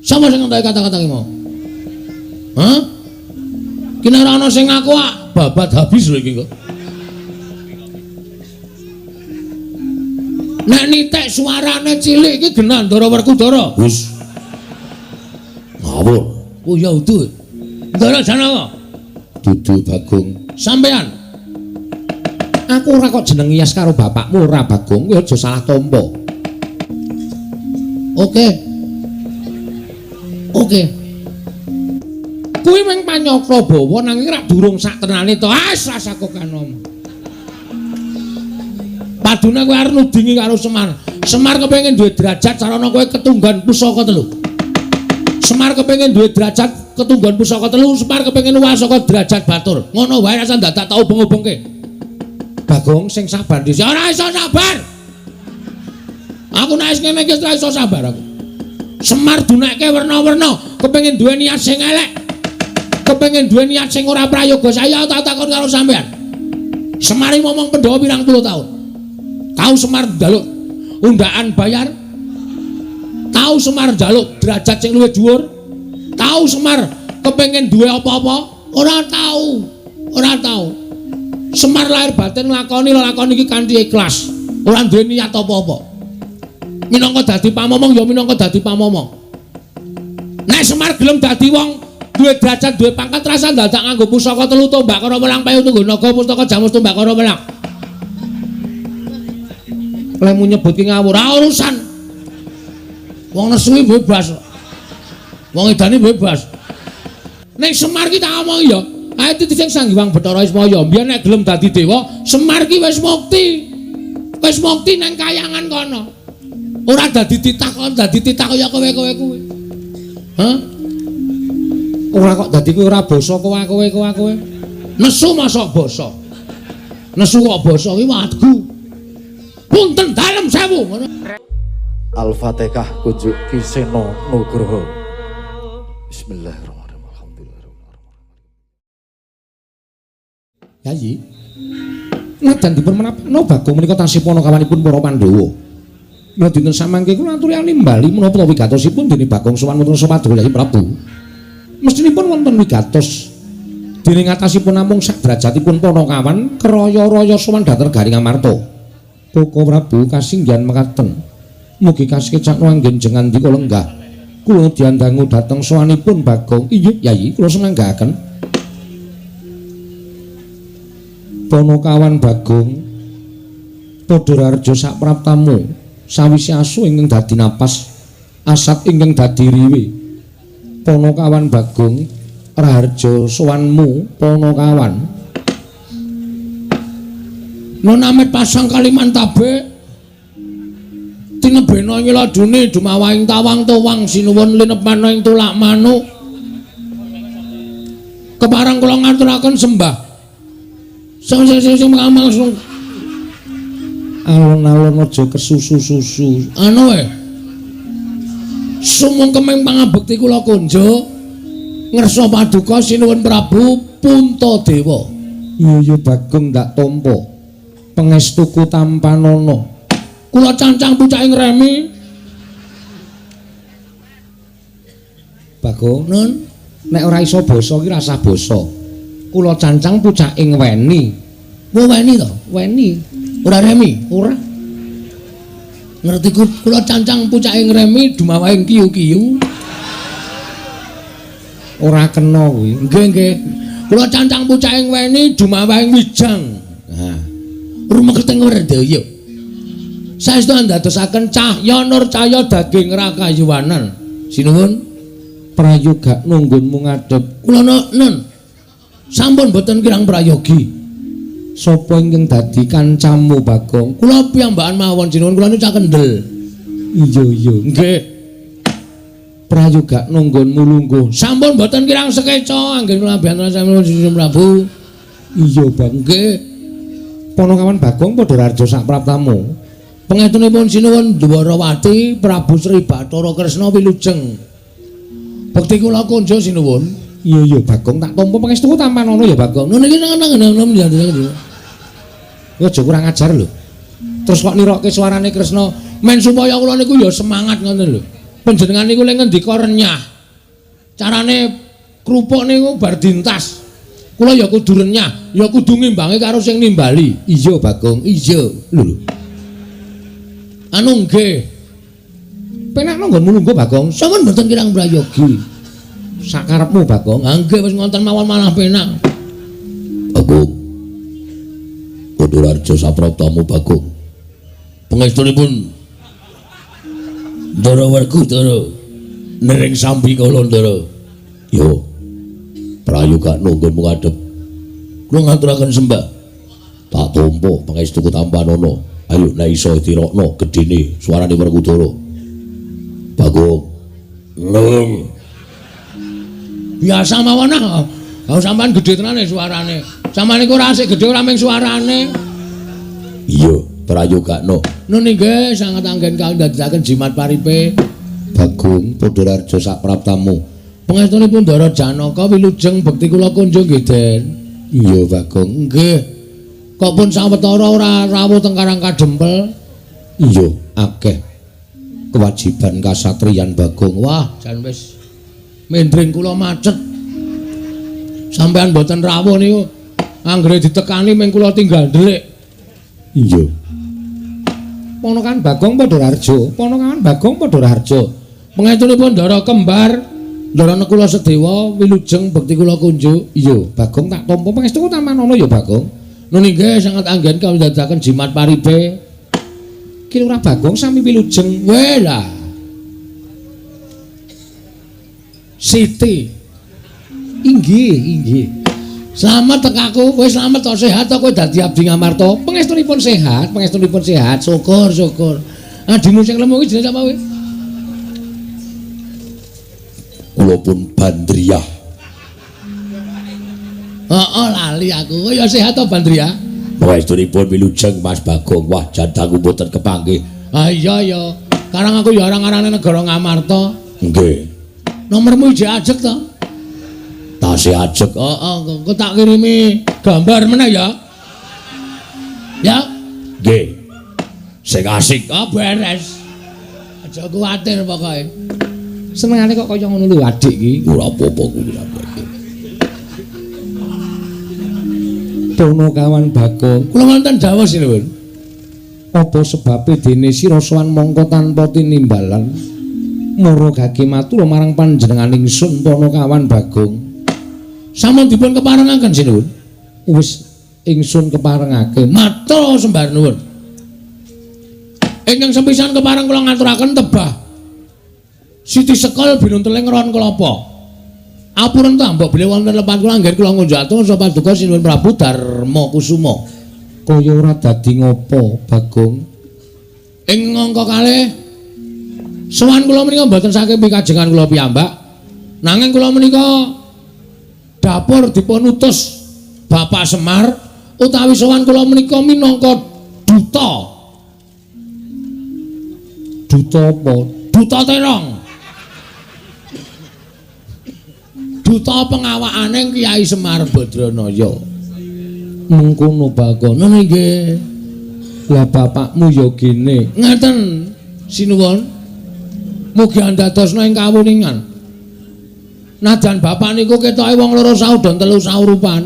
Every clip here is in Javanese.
Sapa sing ngentoki kata-kata ki mau? Hah? Ki nek ora ana sing ngaku ah, babat habis lho iki kok. Nek nitik suarane cilik iki genah Ndara Werkudara. Wis. Ngawur. Oh ya udu. Ndara Janaka. Dudu Bagong. Sampean. Aku ora kok jeneng Iyas karo bapakmu ora Bagong, kowe aja salah tampa. Oke. Oke. Kuwi mung panyakra bawa nanging rak durung sak tenane to. Ah, rasaku kanom. Padune kowe arep nudingi karo Semar. Semar kepengin duwe derajat sarana kowe ketunggan pusaka telu. Semar kepengin duwe derajat ketunggan pusaka telu, Semar kepengin luwih saka derajat batur. Ngono wae rasa dadak tak ubeng-ubengke. Bagong sing sabar dhisik. Ora iso sabar. Aku nek wis ngene iki ora iso sabar aku. Semar dunekke werna-werna, kepengin duwe niat sing elek. Kepengin duwe niat sing ora prayoga. Saya tak takon karo sampean. Semar iki momong Pandhawa pirang puluh tahun. Tau Semar njaluk undaan bayar? Tau Semar njaluk derajat sing luwih dhuwur? Tau Semar kepengin duwe apa-apa? Ora tau. Ora tau. Semar lahir batin nglakoni lelakon iki kanthi ikhlas. Ora duwe niat apa-apa. Minangka dadi pamomong ya minangka dadi pamomong. Nek Semar gelem dadi wong duwe derajat, duwe pangkat, rasa dadak nganggo pusaka telu tombak karo welang payu tunggu naga pustaka jamus tombak karo welang. Lemu nyebut ki ngawur, ora urusan. Wong nesu bebas. Wong edane bebas. Nek Semar ki tak omong ya, ae titi sing Sang Hyang Bathara Ismaya, mbiyen nek gelem dadi dewa, Semar ki wis mukti. Wis mukti nang kayangan kono. Ora dadi titah kok dadi titah kaya kowe-kowe kuwi. Hah? Ora kok dadi kowe ora basa kowe. Nesu mosok basa. Nesu kok basa kuwi wadgu. Punten dalem sewu ngono. Al-Fatihah kunjuk Ki Seno Nugroho. Bismillahirrahmanirrahim. Alhamdulillah. Yayi. Najan dipun menapa Bagong menika tasih panakawanipun para Pandhawa. Mila dinten samangke kula aturi nimbali menapa wigatosipun dene Bagong sowan wonten Paduka Yayi Prabu. Mestinipun wonten wigatos dening atasipun namung sak derajatipun panakawan kraya-raya sowan dhateng Garing Amarta. Koko Prabu kasinggihan mekaten. Mugi kasekecakno anggen jengandika lenggah. Kula diandangu dhateng sowanipun Bagong. Iya, Yayi, kula senanggaken. Panakawan Bagong padha raharja sapraptamu sawise asu ingkang dadi napas, asat ingkang dadi riwe. Panakawan Bagong raharja sowanmu panakawan. Nun amit pasang Kalimantabe tinebena nyiladune dumawahing tawang towang sinuwun linepana ing tulak manuk. Kepareng kula ngaturaken sembah. Sing sing sing alon-alon aja kesusu-susu. Anu e. Sumungkeming pangabekti kula kunjuk ngersa paduka sinuwun Prabu Puntadewa. Iya ya Bagong ndak tampa. Pangestuku tampanana. Kula cancang pucake ngremi. Bagong, Nun, nek ora iso basa ki rasah basa. Kula cancang pucake ngweni. Wo weni to? Weni. Ora remi? Ora. Ngerti kula cancang pucake ngremi dumawahing kiyu-kiyu. Ora kena kuwi. Nggih, nggih. Kula cancang pucake ngweni dumawahing wijang. Nah. Rumeketeng werdaya. Saestu andadosaken cahya nur cahya daging rakayuwanan. Sinuwun prayoga nunggunmu ngadhep. Kula nun. Sampun boten kirang prayogi. Sapa ingkang dadi kancamu Bagong? Kula piyambakan mawon sinuwun, kula niku cah kendel. Iya iya, nggih. Prayoga nunggunmu lungguh. Sampun boten kirang sekeca anggen kula biantara sami Sinuwun Prabu. Iya, Bang, nggih. Panakawan Bagong padha raharja sapraptamu. Pangestunipun sinuwun Dwarawati Prabu Sri Bathara Kresna wilujeng. Bekti kula kunjuk sinuwun. Iya iya Bagong tak tampa pangestuku tampanana ya Bagong. Ngono iki nang nang nang. Aja kurang ajar lho. Terus kok nirokke suarane Kresna men supaya kula niku ya semangat ngoten lho. Panjenengan niku lek ngendika renyah. Carane krupuk niku bar dintas. Kula ya kudu renyah, ya kudu ngimbangi karo sing nimbali. Iya, Bagong, iya. Lho lho. Anu nggih. Penakno nggonmu lungguh, Bagong. Sampun mboten kirang prayogi. Sakarepmu, Bagong. Ha nggih wis ngonten mawon malah penak. Bagong. Padharjo sapraptamu, Bagong. Pangestunipun Ndara Werkudara nering sambi kala Ndara. Yo. Prayogakno nggonmu ngadhep. Kula ngaturaken sembah. Tak tampa pangestuku tampanana. Ayo nek iso tirokno gedene suarane Werkudara. Bagong. Neng. Biasa mawon ah. Ha sampean gedhe tenane suarane. Sampeyan iku ora asik gedhe ora mung suarane. Iya, prayogakno. Nun inggih sanget anggen kandhakaken jimat paripe. Bagong Padharjo sapraptamu. Pangestunipun Ndara Janaka wilujeng bekti kula kunjung nggih, Den. Iya, Bagong. Nggih. Kok pun sawetara ora rawuh teng Karang Kadempel? Iya, akeh kewajiban kasatriyan Bagong. Wah, jan wis mendring kula macet. Sampeyan mboten rawuh niku anggere ditekani ming kula tinggal ndelik. Iya. Ponakan Bagong Padharjo, ponakan Bagong Padharjo. Pangestunipun Ndara kembar Ndara Nekula Sedewa wilujeng bekti kula kunjuk. Iya, Bagong tak tampa pangestuku tampanana ya, Bagong. Nun inggih sanget anggen kawidadaken jimat paripe. Ki Lurah Bagong sami wilujeng. Weh lah. Siti. Inggih, inggih. Slamet tekaku, kowe slamet to sehat to kowe dadi abdi Ngamarta. Pangestunipun sehat, pangestunipun sehat. Syukur, syukur. Adimu sing lemu kuwi jenenge sapa kowe? Kula pun Bandriyah. Heeh, lali aku. Ya sehat to Bandriyah? Pangestunipun wilujeng Mas Bagong. Wah, jandaku mboten kepanggih. Ah iya ya. Karang aku ya arang-arane negara Ngamarta. Nggih. Nomormu ijek ajeg to? Tasih ajeg. Heeh, engko tak kirimi gambar meneh ya. Ya? Nggih. Sing asik. Ah beres. Aja kuwatir pokoke. Senengane kok kaya ngono lho adik iki. Ora apa-apa kuwi adik. Ponokawan Bagong. Kula wonten dawuh sinuwun. Apa sebabe dene sira sowan mongko tanpa tinimbalan? Mara gage matur marang panjenengan ingsun Ponokawan Bagong. Sampun dipun keparengaken sinuwun. Wis ingsun keparengake. Matur sembah nuwun. Ingkang sepisan kepareng kula ngaturaken tebah. Siti Sekul binunteling ron kelapa. Apuren ta mbok bilih wonten lepat kula anggen kula ngunjuk sapa paduka Sinuwun Prabu Darma Kusuma. Kaya ora dadi ngopo, Bagong? Ing angka kalih sowan kula menika mboten saking pikajengan kula piyambak. Nanging kula menika dapur dipun utus Bapak Semar utawi sowan kula menika minangka duta. Duta apa? Duta terong. Duta pengawakane Kyai Semar Badranaya. Mengkono Bagong. Ngono nggih. Lah bapakmu ya gene. Ngaten sinuwun. Mugi andadosna ing kawuningan. Najan bapak niku ketoke wong loro saudon telu saurupan.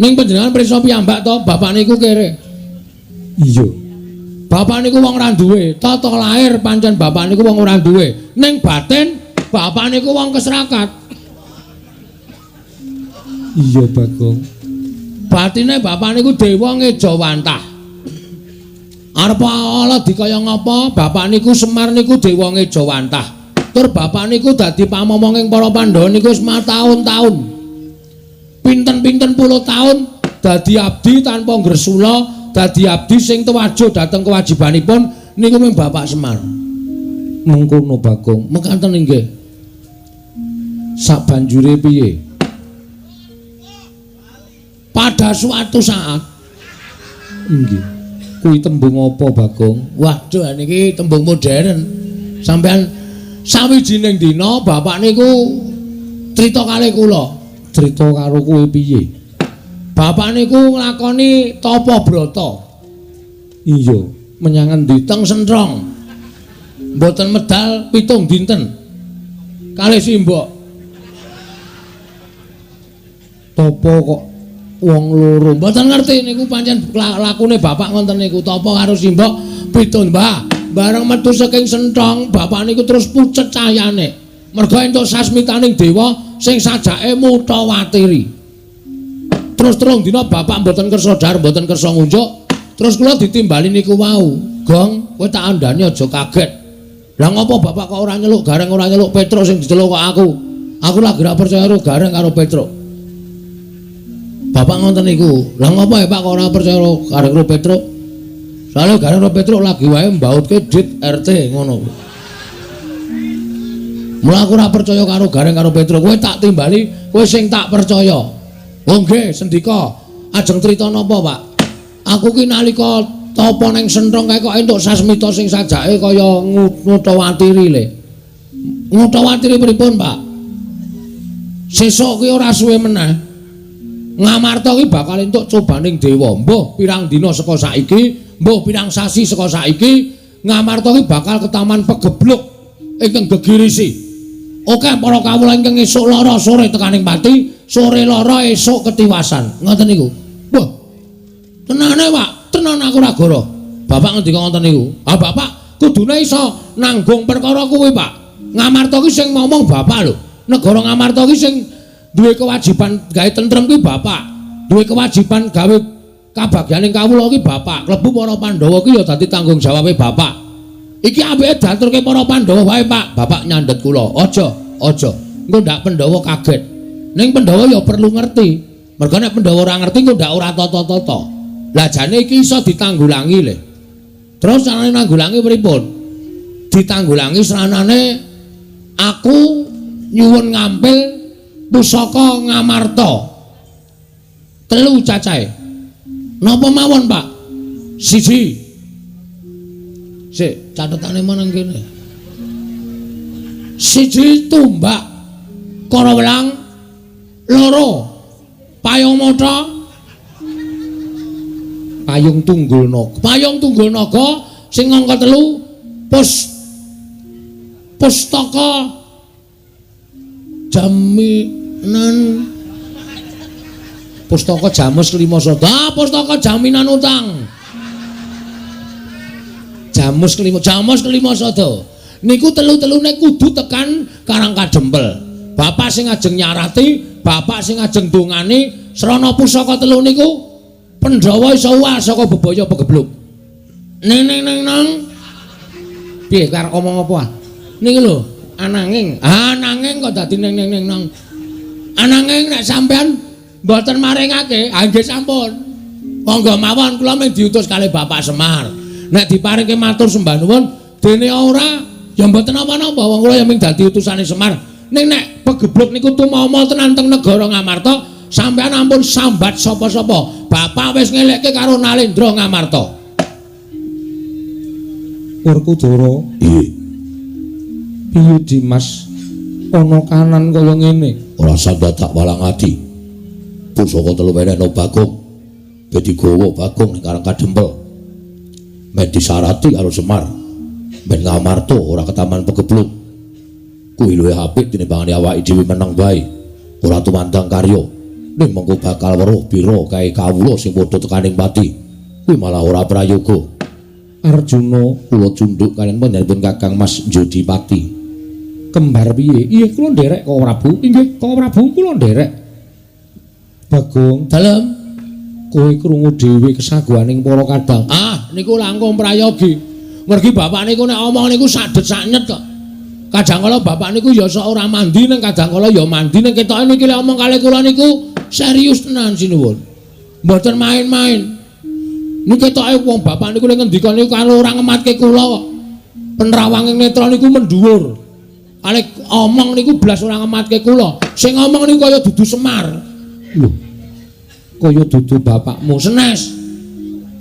Ning panjenengan prisa piyambak to, bapak niku kere. Iya. Bapak niku wong ora duwe, tata lahir pancen bapak niku wong ora duwe. Ning batin bapak niku wong kesrakat. Iya Bagong. Batine bapak niku dewa ngejawantah. Arep ala dikaya ngapa bapak niku Semar niku dewa ngejawantah. Tur bapak niku dadi pamomonging para Pandhawa niku wis mataun-taun. Pinten-pinten puluh taun dadi abdi tanpa ngresula, dadi abdi sing tuwajuh dhateng kewajibanipun niku mung Bapak Semar. Mengkono Bagong, mekaten inggih. Sabanjure piye? Pada suatu saat inggih. Kuwi tembung apa Bagong? Waduh niki tembung modern. Sampean sawijining dina bapak niku crita kalih kula. Crita karo kowe piye? Bapak niku nglakoni tapa brata. Iya, menyang endi? Teng Sentrong. Mboten medal 7 dinten. Kalih simbok. Topo kok wong loro. Mboten ngerti niku pancen lakune bapak ngoten niku. Topo karo simbok 7, Mbah. Bareng metu saking senthong, bapak niku terus pucet cahyane. Merga entuk sasmitaning dewa sing sajake mutawatiri. Terus 3 dina bapak mboten kersa dhahar, mboten kersa ngunjuk. Terus kula ditimbali niku wau. Gong, kowe tak andhani aja kaget. Lah ngopo bapak kok ora nyeluk Gareng, ora nyeluk Petruk sing diceluk kok aku? Aku lagi ora percaya karo Gareng karo Petruk. Bapak ngoten niku. Lah ngopo ya Pak kok ora percaya karo Gareng karo Petruk? Soale Gareng karo Petruk lagi wae mbautke dit RT ngono. Mula aku ora percaya karo Gareng karo Petruk. Kowe tak timbali, kowe sing tak percaya. Oh nggih, sendika. Ajeng crita napa, Pak? Aku ki nalika tapa ning senthong kae kok entuk sasmita sing sajake kaya ngutawatiri le. Ngutawatiri pripun, Pak? Sesuk ki ora suwe meneh. Ngamarta ki bakal entuk cobaning dewa. Mbuh pirang dina saka saiki, mbuh pirang sasi saka saiki, Ngamarta ki bakal ketaman pegebluk ingkang gegirisi. Oke, para kawula ingkang esuk lara sore tekaning pati, sore lara esuk ketiwasan. Ngoten niku. Wah. Tenane, Pak. Tenan aku ora goro. Bapak ngendika ngoten niku. Ah, Bapak kudune iso nanggung perkara kuwi, Pak. Ngamarta ki sing ngomong Bapak lho. Negara Ngamarta ki sing duwe kewajiban gawe tentrem kuwi Bapak. Duwe kewajiban gawe kabagyaning kawula ki Bapak. Klebu para Pandhawa ki ya dadi tanggung jawabe Bapak. Iki apike diaturke para Pandhawa wae, Pak. Bapak nyandhet kula. Aja, aja. Engko ndak Pandhawa kaget. Ning Pandhawa ya perlu ngerti. Mergo nek Pandhawa ora ngerti engko ndak ora tata-tata. Lah jane iki iso ditanggulangi le. Terus carane nanggulangi pripun? Ditanggulangi sranane aku nyuwun ngampil pusaka Ngamarta. 3 cacahe. Napa mawon, Pak? 1. Sik, catetane mana kene? 1 tumbak Karawelang, 2 payung mata, payung tunggul naga. Payung tunggul naga sing angka 3 pustaka jaminan, pustaka jamus kelima sada. Ah, pustaka jaminan utang. Jamus kelima, jamus kelima sada. Niku telu-telune kudu tekan Karang Kadempel. Bapak sing ajeng nyarati, bapak sing ajeng dongani srana pusaka telu niku Pandhawa iso uwal saka bebaya pegebluk. Ning ning ning nang. Piye karep omong apa? Niki lho, ananging. Ah, ananging kok dadi ning ning ning nang. Ananging nek sampean mboten maringake, ah nggih sampun. Monggo mawon kula mung diutus kalih Bapak Semar. Nek diparingke matur sembah nuwun, dene ora ya mboten napa-napa, wong kula ya mung dadi utusane Semar. Ning nek pegebluk niku tumama tenan teng negara Ngamarta, sampean ampun sambat sapa-sapa. Bapak wis ngelekke karo Nalendra Ngamarta. Werkudara, Piye? Piye Dimas? Ana kanan kaya ngene. Ora sandadak walang ati. Pusaka telu wenehno Bagong. Ben digawa Bagong ning Karang Kadempel. Men disarati karo Semar. Ben Ngamarta ora ketaman pegebluk. Kuwi luwih apik tinimbangane awake dhewe meneng wae. Ora tumandang karya. Ning mengko bakal weruh pira kae kawula sing padha tekaning pati. Kuwi malah ora prayoga. Arjuna kula cundhuk kaliyan panjenenganipun Kakang Mas Jodipati. Kembar piye? Iya kula nderek Kang Prabu. Inggih Kang Prabu kula nderek. Bagong, dalem kowe krungu dhewe kesaguhaning para kadang. Ah, niku langkung prayogi. Mergi bapak niku nek omong niku sadet saknyet kok. Kadang kala bapak niku ya sok ora mandi ning kadang kala ya mandi ning ketoke niki lek omong kalih kula niku serius tenan sinuwun. Mboten main-main. Niki ketoke wong bapak niku lek ngendika niku karo ora ngematke kula kok. Penrawange netra niku mendhuwur. Kalih omong niku blas ora ngematke kula. Sing ngomong niku kaya dudu Semar. Lho. Kaya dudu bapakmu senes.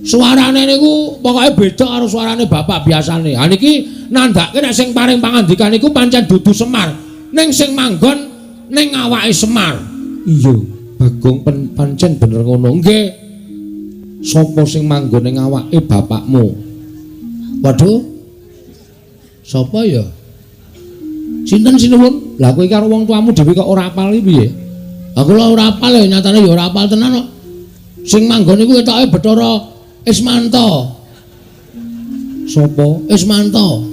Suarane niku pokoke beda karo suarane bapak biasane. Ha niki nandhake nek sing paring pangandikan niku pancen dudu Semar, ning sing manggon ning awake Semar. Iya, Bagong pancen bener ngono. Nggih. Sapa sing manggon ning awake bapakmu? Waduh. Sapa ya? Sinten sinuwun? Lah kowe karo wong tuamu dhewe kok ora apal iki piye? Aku lho ora apal ya, nyatane ya ora apal tenan kok. Sing manggon iku ketoke Bathara Ismanto. Sapa? Ismanto.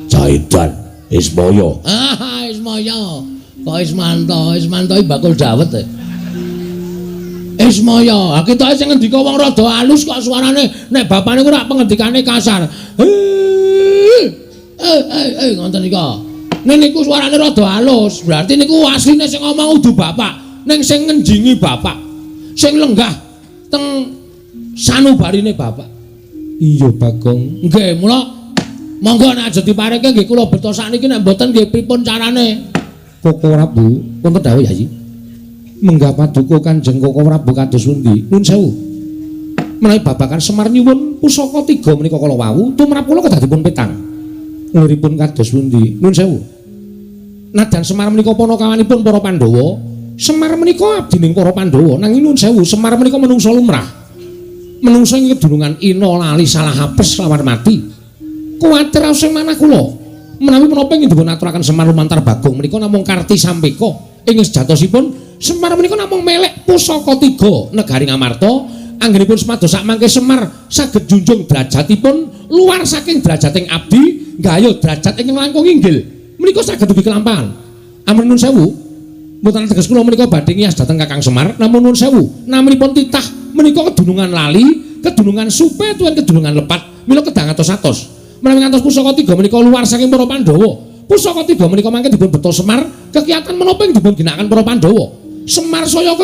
Jaidan Ismaya. Ah, Ismaya. Kok Ismanto? Ismanto iki bakul dawet e. Ismaya. Ha ketoke sing ngendika wong rada alus kok suarane nek bapane ku rak pengendikane kasar. Ngoten nika. Nek niku suarane rada alus, berarti niku asline sing ngomong udu bapak, ning sing ngenjingi bapak. Sing lenggah teng sanubarine bapak. Iya, Bagong. Nggih, mula monggo nek aja dipareke nggih kula beto sakniki nek mboten nggih pripun carane? Koko Prabu, wonten dawuh Yayi. Menggah paduka Kanjeng Koko Prabu kados pundi? Nuwun sewu. Menawi babagan Semar nyuwun pusaka tiga menika kala wau, tumrap kula kedah dipun petang. Nuripun kados pundi? Nuwun sewu. Nadan Semar menika panakawanipun para Pandhawa. Semar menika abdining para Pandhawa, nanging nuwun sewu, Semar menika menungsa lumrah. Menungsa ing kedunungan ina lali salah apes lawan mati. Kuwatir sing manah kula. Menawi menapa ingkang dipun aturaken Semar lumantar Bagong menika namung karti sampeka. Ing sejatosipun Semar menika namung melek pusaka tiga negari Ngamarta. Anggenipun semados sakmangke Semar saged junjung derajatipun luar saking derajating abdi, nggayuh derajat ingkang langkung inggil. Menika saged ugi kelampahan. Amun nuwun sewu, mboten teges kula menika badhe ngiyas dhateng Kakang Semar, namun nuwun sewu, naminipun titah menika kedunungan lali, kedunungan supe tuwin kedunungan lepat, mila kedah ngatos-atos. Menawi ngantos pusaka tiga menika luar saking para Pandhawa. Pusaka tiga menika mangke dipun beto Semar, kekiatan menapa ing dipun ginakaken para Pandhawa. Semar saya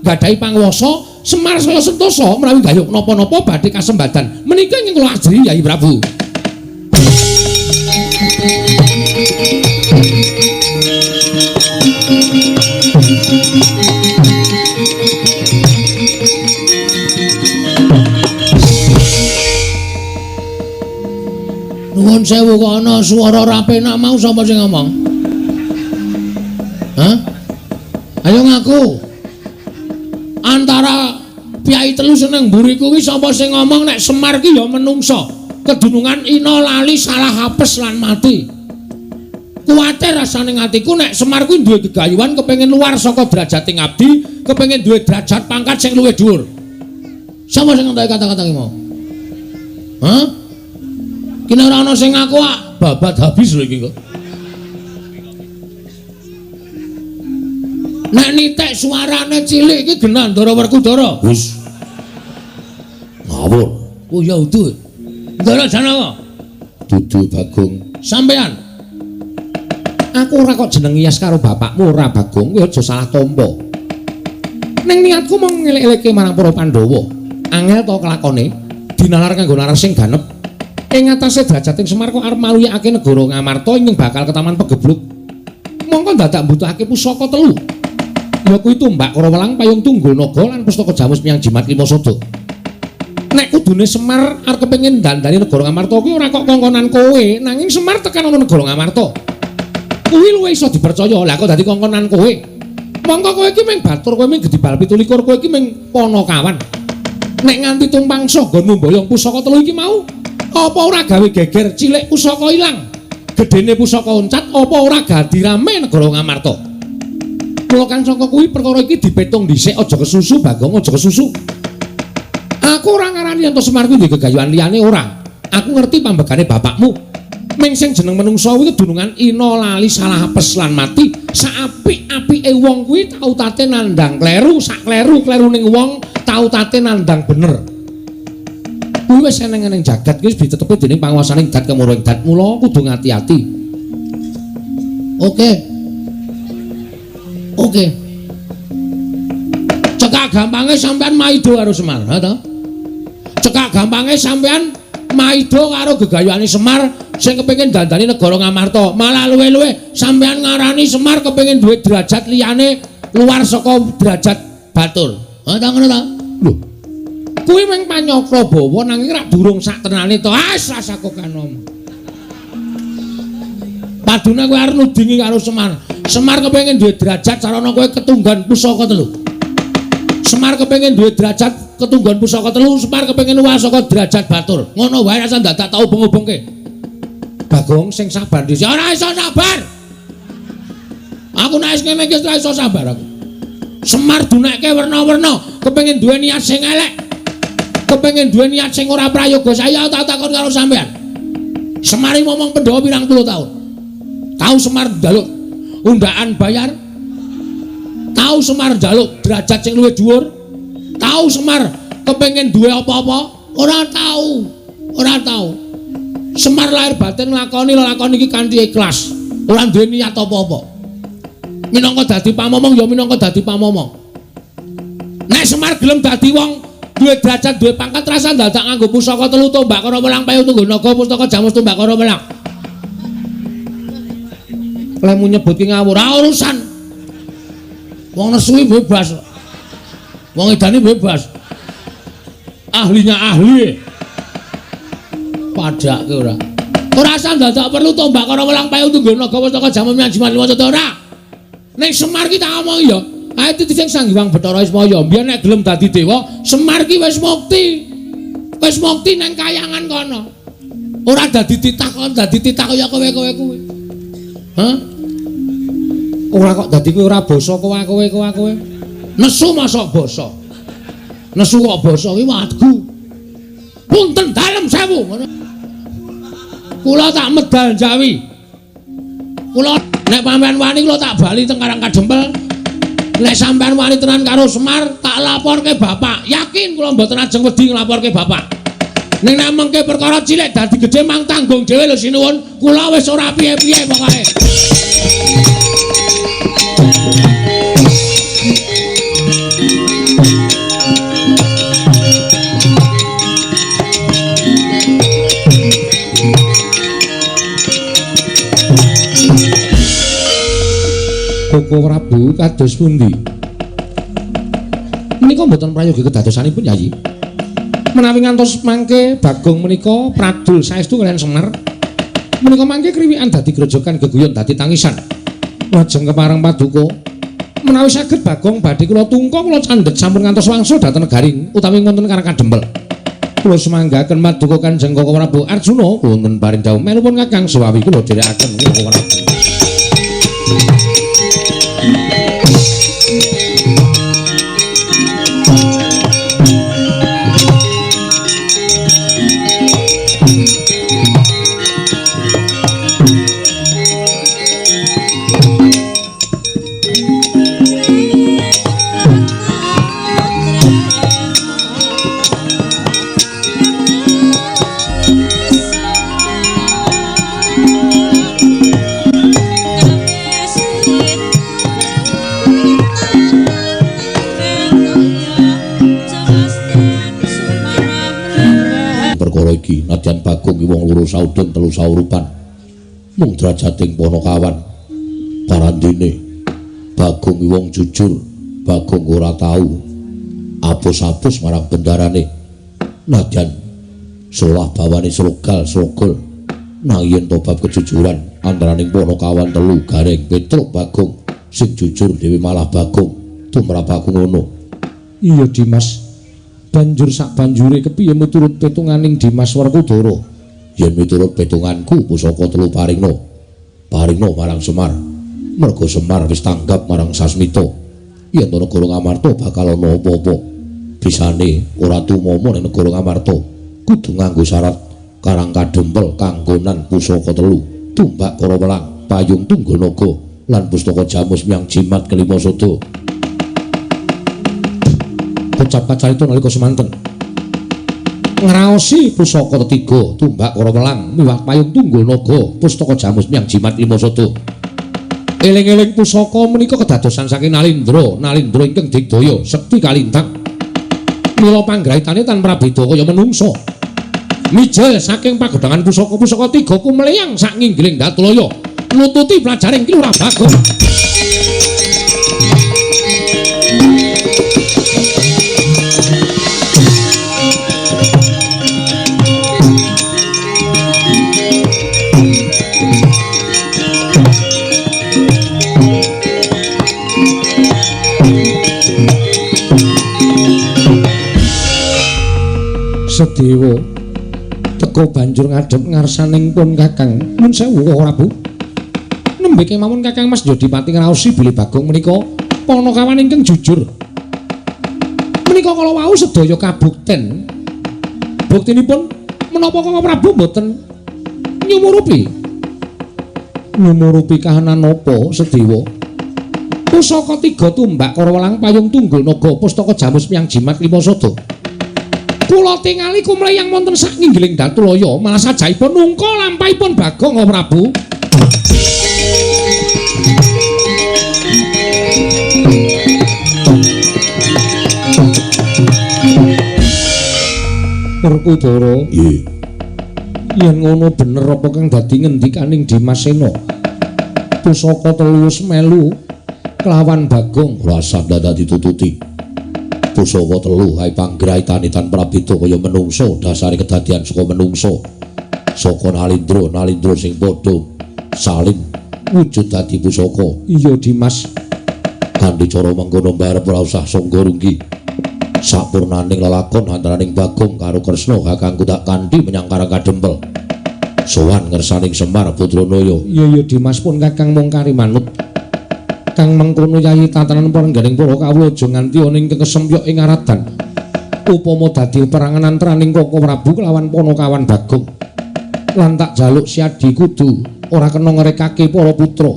gadahi panguwasa, Semar saya sentosa menawi gayuh napa-napa badhe kasembadan. Menika ingkang kula ajri Yayi Prabu. Nuwun sewu kok ana swara ora penak mau sapa sing ngomong? Hah? Ayo ngaku. Antara piyai telu seneng mburi kuwi sapa sing ngomong nek Semar ki ya menungsa, kedunungan ina lali salah apes lan mati. Kuwatir rasane atiku nek Semar kuwi duwe gegayuhan kepengin luar saka derajating abdi, kepengin duwe derajat pangkat sing luwih dhuwur. Sapa sing ngentoki kata-kata ki mau? Hah? Kene ora ana sing ngaku ah, babat habis lho iki kok. Nek nitik suarane cilik iki genah Ndara Werkudara. Wis. Ngawur. Oh ya udu. Ndara Janaka. Dudu Bagong. Sampean. Aku ora kok jeneng ngiyas karo bapakmu ora Bagong, kowe aja salah tampa. Ning niatku mung ngelek-elekke marang para Pandhawa. Angel to kelakone dinalar kanggo nalar sing ganep. Ing atase derajating Semar kok arep maluyakake negara Ngamarta ingkang bakal ketaman pegebluk. Mongko dadak mbutuhake pusaka telu. Ya kuwi tumbak Karawelang, payung tunggul naga lan pustaka jamus miyang jimat lima sada. Nek kudune Semar arep kepengin dandani negara Ngamarta kuwi ora kok kongkonan kowe, nanging Semar tekan ana negara Ngamarta. Kuwi luwih iso dipercaya. Lah kok dadi kongkonan kowe? Mongko kowe iki mung batur, kowe mung gedibal 27, kowe iki mung panakawan. Nek nganti tumpangsa nggonmu mboyong pusaka telu iki mau, apa ora gawe geger cilik pusaka ilang, gedene pusaka oncat, apa ora gadi rame negara Ngamarta? Mula kang saka kuwi perkara iki dipetung dhisik, aja kesusu Bagong, aja kesusu. Aku ora ngarani yen to Semar kuwi duwe gegayuhan liyane ora. Aku ngerti pambegane bapakmu. Ming sing jeneng menungsa kuwi kedunungan ina lali salah apes lan mati. Saapik-apike wong kuwi tau tate nandhang kleru, sak kleru-klerune wong tau tate nandhang bener. Kuwi wis eneng-eneng jagat kuwi wis ditetepi dening panguwasaning dat kemurung dat, mula kudu ngati-ati. Oke. Oke. Cekak gampange sampean maido karo Semar, ha to? Cekak gampange sampean maido karo gegayuhane Semar sing kepengin dandani negara Ngamarta. Malah luwe-luwe sampean ngarani Semar kepengin duwe derajat liyane luar saka derajat batur. Ha ta ngono ta? Lho. Kuwi mung panyakra bawa nanging rak durung sak tenane to. Ah, rasaku kanom. Padune kowe arep nudingi karo Semar. Semar kepengin duwe derajat sarana kowe ketunggon pusaka telu. Semar kepengin duwe derajat ketunggon pusaka telu, Semar kepengin luwih saka derajat batur. Ngono wae rasa dadak tau ubeng-ubengke. Bagong sing sabar dhisik. Ora iso sabar. Aku nek wis ngene iki ora iso sabar aku. Semar dunekke werna-werna, kepengin duwe niat sing elek. Kepengin duwe niat sing ora prayoga. Saya tak takon karo sampean. Semar iki momong Pandhawa pirang puluh taun. Tau Semar njaluk undaan bayar? Tau Semar njaluk derajat sing luwih dhuwur? Tau Semar kepengin duwe apa-apa? Ora tau. Ora tau. Semar lahir batin nglakoni lelakon iki kanthi ikhlas. Ora duwe niat apa-apa. Minangka dadi pamomong ya minangka dadi pamomong. Nek Semar gelem dadi wong duwe derajat, duwe pangkat, rasa dadak nganggo pusaka telu tombak karo welang payu tunggu naga pustaka jamus tombak karo welang. Lemu nyebut ki ngawur, ora urusan. Wong nesu bebas. Wong edane bebas. Ahlinya ahli. Padake ora. Ora usah dadak perlu tombak karo welang payu tunggu naga pustaka jamus jimat lima ora. Nek Semar ki tak omong ya, ae titi sing Sang Hyang Bathara Ismaya, mbiyen nek gelem dadi dewa, Semar ki wis mukti. Wis mukti nang kayangan kono. Ora dadi titah kon dadi titah kaya kowe-kowe kuwi. Hah? Ora kok dadi kowe ora basa kowe-kowe. Nesu mosok basa. Nesu kok basa kuwi wadgu. Punten dalem sewu ngono. Kula tak medal Jawi. Kula nek sampean wani kula tak bali teng Karang Kadempel. Nek sampean wani tenan karo Semar, tak laporke bapak. Yakin kula mboten ajeng wedi nglaporke bapak. Ning nek mengke perkara cilik dadi gedhe mang tanggung dhewe lho sinuwun. Kula wis ora piye-piye pokoke. Koko Prabu kados pundi? Menika mboten prayogi kedadosanipun Yayi. Menawi ngantos mangke Bagong menika pradul saestu kaliyan Semar. Menika mangke kriwikan dadi grojogan geguyon dadi tangisan. Lajeng kepareng paduka menawi saged Bagong badhe kula tungka kula candhet sampun ngantos wangsul dhateng negari utawi wonten Karang Kadempel. Kula sumanggaken paduka Kanjeng Koko Prabu Arjuna wonten paring dawuh melupun Kakang Sewawi kula dherekaken Koko Prabu. Iki nadyan Bagong ki wong loro saudon telu saurupan mung drajating Panakawan parandene Bagong ki wong jujur. Bagong ora tau apus-apus marang bendarane nadyan solah bawane srogal srogol nang yen to bab kejujuran antaraning Panakawan telu Gareng Petruk Bagong sing jujur dhewe malah Bagong tumrap aku ngono. Iya Dimas, banjur sak banjure kepiye miturut petunganing Dimas Werkudara? Yen miturut petunganku pusaka telu paringno. Paringno marang Semar. Merga Semar wis tanggap marang Sasmita. Yen to negara Ngamarta bakal ana apa-apa. Bisane ora tumomo ning negara Ngamarta. Kudu nganggo syarat Karang Kadempel kanggonan pusaka telu, tumbak kara welang, payung tunggul naga lan pustaka jamus miang jimat kelima sada. Kocap kacarita nalika semanten ngraosi pusaka tetiga tumbak kara welang miwah payung tunggul naga pustaka jamus miang jimat lima sada. Eling-eling pusaka menika kedadosan saking Nalindra, Nalindra ingkang digdaya sekti kalintang. Mila panggraitane tan prabeda kaya menungsa. Mijil saking pagodhangan pusaka-pusaka tiga kumleyang sak nginggiling Datulaya nututi pelajaring Ki Lurah Bagong. Sedewa Teka banjur ngadhep ngarsaning pun Kakang. Nun sewu Koko Prabu. Nembe kemawon Kakang Mas Jodipati ngraosi bilih Bagong menika panakawan ingkang jujur. Menika kala wau sedaya kabukten. Buktinipun menapa Koko Prabu mboten nyumurupi? Nyumurupi kahanan napa Sedewa? Pusaka tiga tumbak Karawelang payung tunggul naga pustaka jamus miyang jimat lima sada. Kula tingali kumleyang wonten sak nginggiling Datulaya malah sajaipun nungka lampahipun Bagong Prabu. Werkudara, nggih. Yen ngono bener apa kang dadi ngendikaning Dimas Sena? Pusaka telu wis melu kelawan Bagong. Ora usah dadak ditututi. Pusaka telu hae panggraitane tan prabeda kaya menungso, dasare kedadian saka menungso. Saka Nalindra, Nalindra sing padha saling wujud dadi pusaka. Iya Dimas. Kanthi cara mengkono mbarep ora usah sangga runggi. Sapurnaning lelakon antaraning Bagong karo Kresna kakangku tak kanthi menyang Karang Kadempel. Sowan ngersaning Semar Putranaya. Iya iya Dimas pun Kakang mung kari manut. Kang mengkono yayi tatanan parengganing para kawula aja nganti ana ing kesempyok ing aradan. Upama dadi perangan antaraning Koko Prabu kelawan Panakawan Bagong. Lan tak jaluk siadi kudu ora kena ngrekake para putra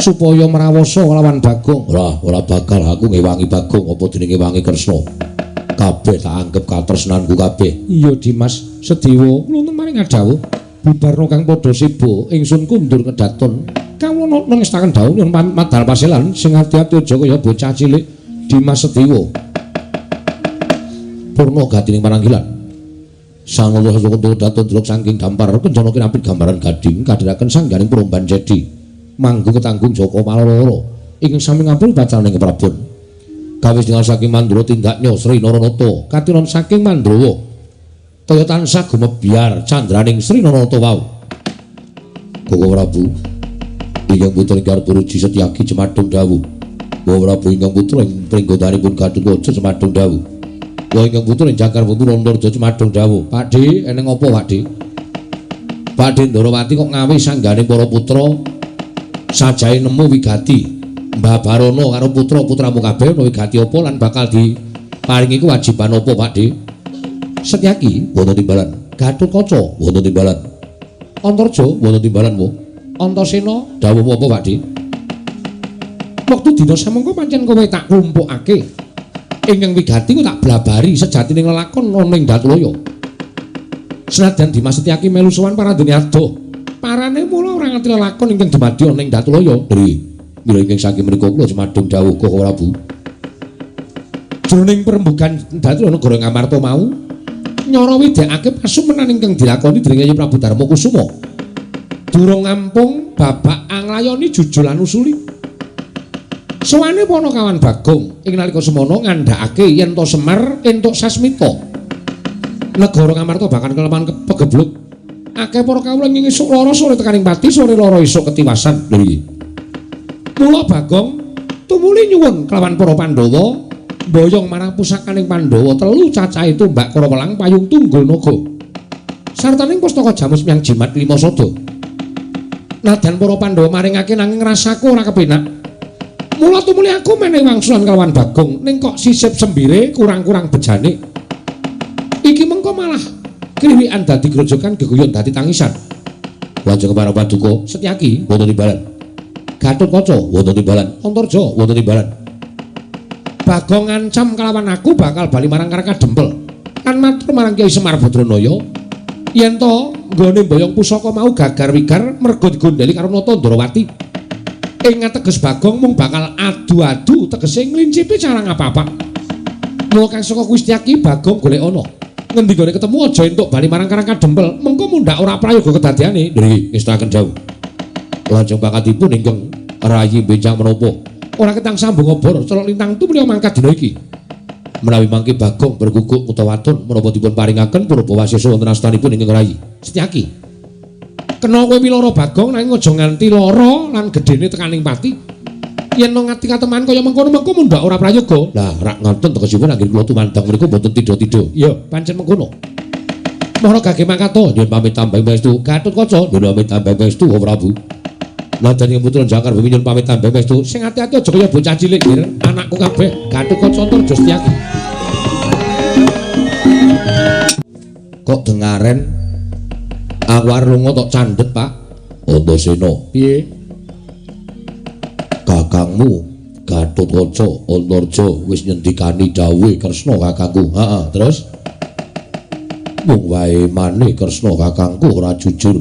supaya mrawasa kelawan Bagong. Ora, ora bakal aku ngewangi Bagong apa dene ngewangi Kresna. Kabeh tak anggep katresnanku kabeh. Iya Dimas Sedewa, kula maring ngadhawuh bubarna kang padha sibuk ingsun kundur kedaton. Kawula nengestaken dawuh nyuwun pamit madal paselan sing ati-ati aja kaya bocah cilik Dimas Sedewa. Purna gatining pananggilan. Sang Allah saka daton delok saking dampar kencana kinapit gambaran gading kadhiraken sangganing Promban Jedi. Manggung ketanggung Joko Maloro ingkang sami ngampil bacaraning Prabon. Kawis dengan saking Mandura tindaknya Sri Naranata katiron saking Mandrawa. Kaya tansah gumebyar candraning Sri Naranata wau. Koko Prabu ingkang putra ingkang Puruji Setyaki cemadung dawuh. Wa Prabu ingkang putra ing pringgodanipun Gatotkaca cemadung dawuh. Wa ingkang putra ing Jangkar Putu Antarja cemadung dawuh. Pakde, eneng apa Pakde? Pakde Ndarawati kok ngawe sanggane para putra sajae nemu wigati. Mbah Barono karo putra-putramu kabeh ana wigati apa lan bakal diparingi kewajiban apa Pakde? Setyaki wonten timbalan. Gatotkaca wonten timbalan. Antarja wonten timbalan wo. Antasena dawuh apa Pakde? Wektu dina samengko pancen kowe tak klumpukake. Ingkang wigati ku tak blabari sejatine lelakon ana ing Datulaya. Senadyan Dimas Setyaki melu sowan parandene adoh. Parane mula ora ngerti lelakon ingkang dumadi ana ing Datulaya. Nggih. Mila ingkang saking menika kula cemadung dawuh Koko Prabu. Jroning perembugan Datulaya negara Ngamarta mau nyara widekake pasumenan ingkang dilakoni dening Kyai Prabu Darma Kusuma. Durung ngampung babak anglayoni jujul lan usuli. Sowane Panakawan Bagong ing nalika semono ngandhakake yen to Semar entuk sasmita. Negara Ngamarta bahkan kelemahan pegebluk. Akeh para kawula ing esuk lara sore tekaning pati sore lara esuk ketiwasan. Lho iki. Mula Bagong tumuli nyuwun kelawan para Pandhawa mboyong marang pusakaning Pandhawa telu cacahe tumbak Karawelang payung tunggul naga. Sartaning pustaka jamus miyang jimat lima sada. Nadyan para Pandhawa maringake nanging rasaku ora kepenak. Mula tumuli aku menehi wangsulan kelawan Bagong ning kok sisip sembire kurang-kurang bejane. Iki mengko malah kliwikan dadi grojogan geguyon dadi tangisan. Lajeng para paduka Setyaki wonten timbalan. Gatotkaca wonten timbalan. Antarja wonten timbalan. Bagong ngancam kelawan aku bakal bali marang Karang Kadempel. Lan matur marang Kyai Semar Badranaya yen to nggone mboyong pusaka mau gagar wigar merga digondheli karo Nata Ndarawati. Ing ateges Bagong mung bakal adu-adu tegese nglincipi cara ngapa-apa. Mula kang saka kuwi Setyaki Bagong golek ana. Ngendi gone ketemu aja entuk bali marang Karang Kadempel, mengko mundhak ora prayoga kedadeane. Nggih, ngestakaken dawuh. Lajeng pangkatipun ingkang rayi benjang menapa? Ora ketang sambung obor, celok lintang tumuli mangkat dina iki. Menawi mangke Bagong berguguk utawa waton menapa dipun paringaken purba wasesa wonten astanipun ingkang rayi. Setyaki. Kena kowe miloro Bagong nanging aja nganti lara lan gedene tekaning pati. Yen ngati kateman kaya mengkono-mengko mundhak ora prayoga. Lah rak ngoten tegesipun anggene kula tumandang mriku mboten tidha-tidha. Iya, pancen mengkono. Mara gage mangkat to, nyuwun pamit tambang pangestu. Gatotkaca nyuwun pamit tambang pangestu Prabu. Nadyan ing putra Jangkar Bumi nyuwun pamit tambang pangestu. Sing ati-ati aja kaya bocah cilik, Gir. Anakku kabeh Gatotkaca Antarja Setyaki. Kok dengaren aku arep lunga tok candhet, Pak. Antasena, piye? Kakangmu Gatotkaca Antarja wis nyendikani dawuhe Kresna kakangku. Heeh, terus mung wae mane Kresna kakangku ora jujur.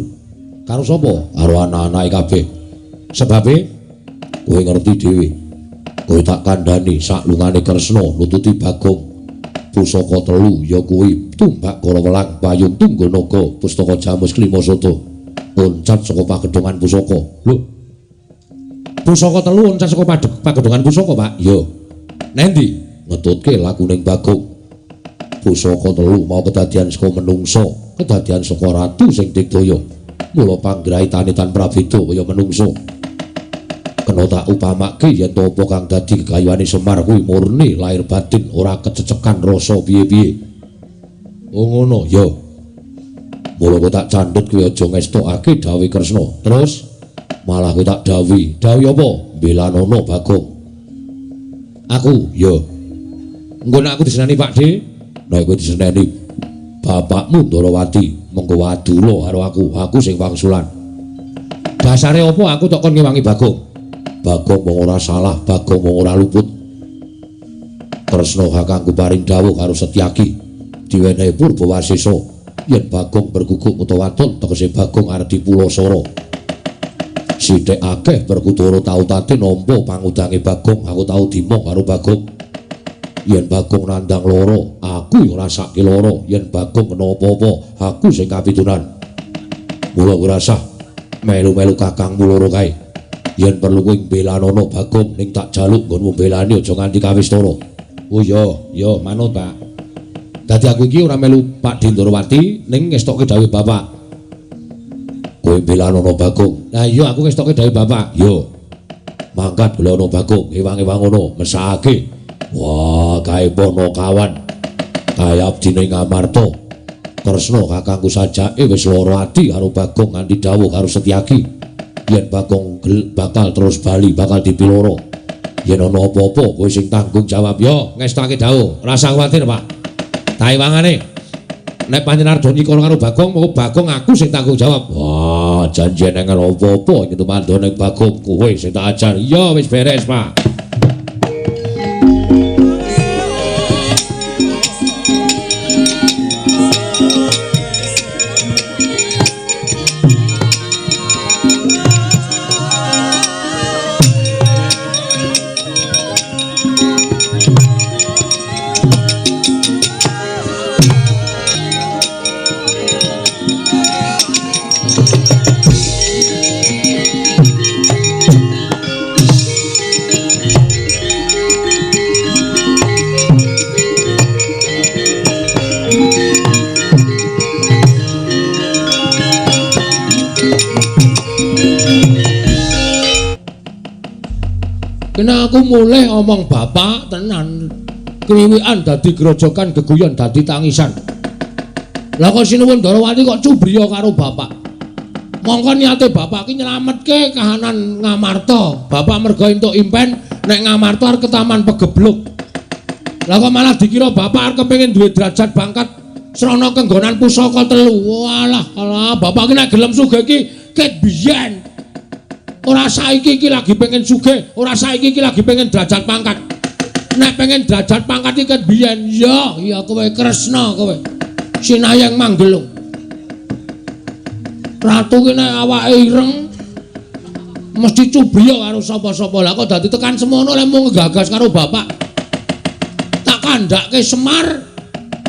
Karo sapa? Karo anak-anake kabeh. Sebabe kowe ngerti dhewe. Kowe tak kandhani saklungane Kresna nututi Bagong. Pusaka telu ya kuwi tumbak Karawelang, Payung Tunggul Naga, Pustaka Jamus Klimasada. Loncat saka pagedhongan pusaka. Lho. Pusaka telu loncat saka pagedhongan pusaka, Pak. Ya. Nendi? Ngetutke lakuning Bagong. Pusaka telu mau kedadian saka menungsa, kedadian saka ratu sing digdaya. Mula panggraitane tan prabeda kaya menungsa. Kena tak upamake yen to apa kang dadi gegayuhane Semar kuwi murni lahir batin, ora kececekan rasa piye-piye. Oh ngono, ya. Mula kowe tak candhet kuwi aja ngestokake dawuhe Kresna. Terus malah kowe tak dawuhi. Dawuhi apa? Mbelanono Bagong. Aku, ya. Engko nek aku diseneni Pak De, nek kowe diseneni bapakmu Ndarawati, mengko wadula karo aku, aku sing wangsulan. Dasare apa aku tok kon ngewangi Bagong? Bagong wong ora salah, Bagong wong ora luput. Kresna kakangku paring dawuh karo Setyaki, diwenehi Purbawasesa yen Bagong berguguk utawa wadon tegese Bagong arep dipulasara. Sithik akeh Werkudara tau tate nampa pangudange Bagong, aku tau dimong karo Bagong. Yen Bagong nandhang lara, aku ya ngrasake lara. Yen Bagong kena apa-apa, aku sing kapitunan. Mula ora sah melu-melu kakangmu loro kae. Yen perlu kowe mbelanono Bagong ning tak jaluk nggonmu mbelani aja nganti kawistara. Oh iya, ya manut, Pak. Dadi aku iki ora melu Pak Dindarawati ning ngestokke dawuh bapak. Kowe mbelanono Bagong. Lah iya aku ngestokke dawuh bapak. Yo. Mangkat mbelanono Bagong, ewang-ewang ngono, mesake. Wah, kae Ponokawan. Kae abdine Ngamarta. Kresna kakangku sajake wis lara ati karo Bagong nganti dawuh karo Setyaki. Yen Bagong bakal terus bali, bakal dipiloro. Yen ana apa-apa kowe sing tanggung jawab. Yo, ngestake dawuh. Rasa kuwatir, Pak. Taiwangane. Nek panjenengan arep nyikara karo Bagong, mengko Bagong aku sing tanggung jawab. Wah, janjian nek apa-apa iki tumandha ning Bagong kowe sing tak ajar. Iya, wis beres, Pak. Kena aku mulih omong bapak tenan. Kriwikan dadi grojokan, geguyon dadi tangisan. Lah kok sinuwun Ndarawati kok cubriya karo bapak. Mongko niate bapak ki nyelametke kahanan Ngamarta. Bapak merga entuk impen nek Ngamarta arep ketaman pegebluk. Lah kok malah dikira bapak arep kepengin duwe derajat pangkat srana kenggonan pusaka telu. Walah, alah bapak ki nek gelem sugih ki ket biyen. Ora saiki iki lagi pengen sugih, ora saiki iki lagi pengen derajat pangkat. Nek pengen derajat pangkat iki ket biyen, ya, ya kowe Kresna kowe. Sinayeng Manggelung. Ratu ki nek awake ireng mesti cubriya karo sapa-sapa. Lah kok dadi tekan semono lek mung nggagas karo bapak. Tak kandhake Semar,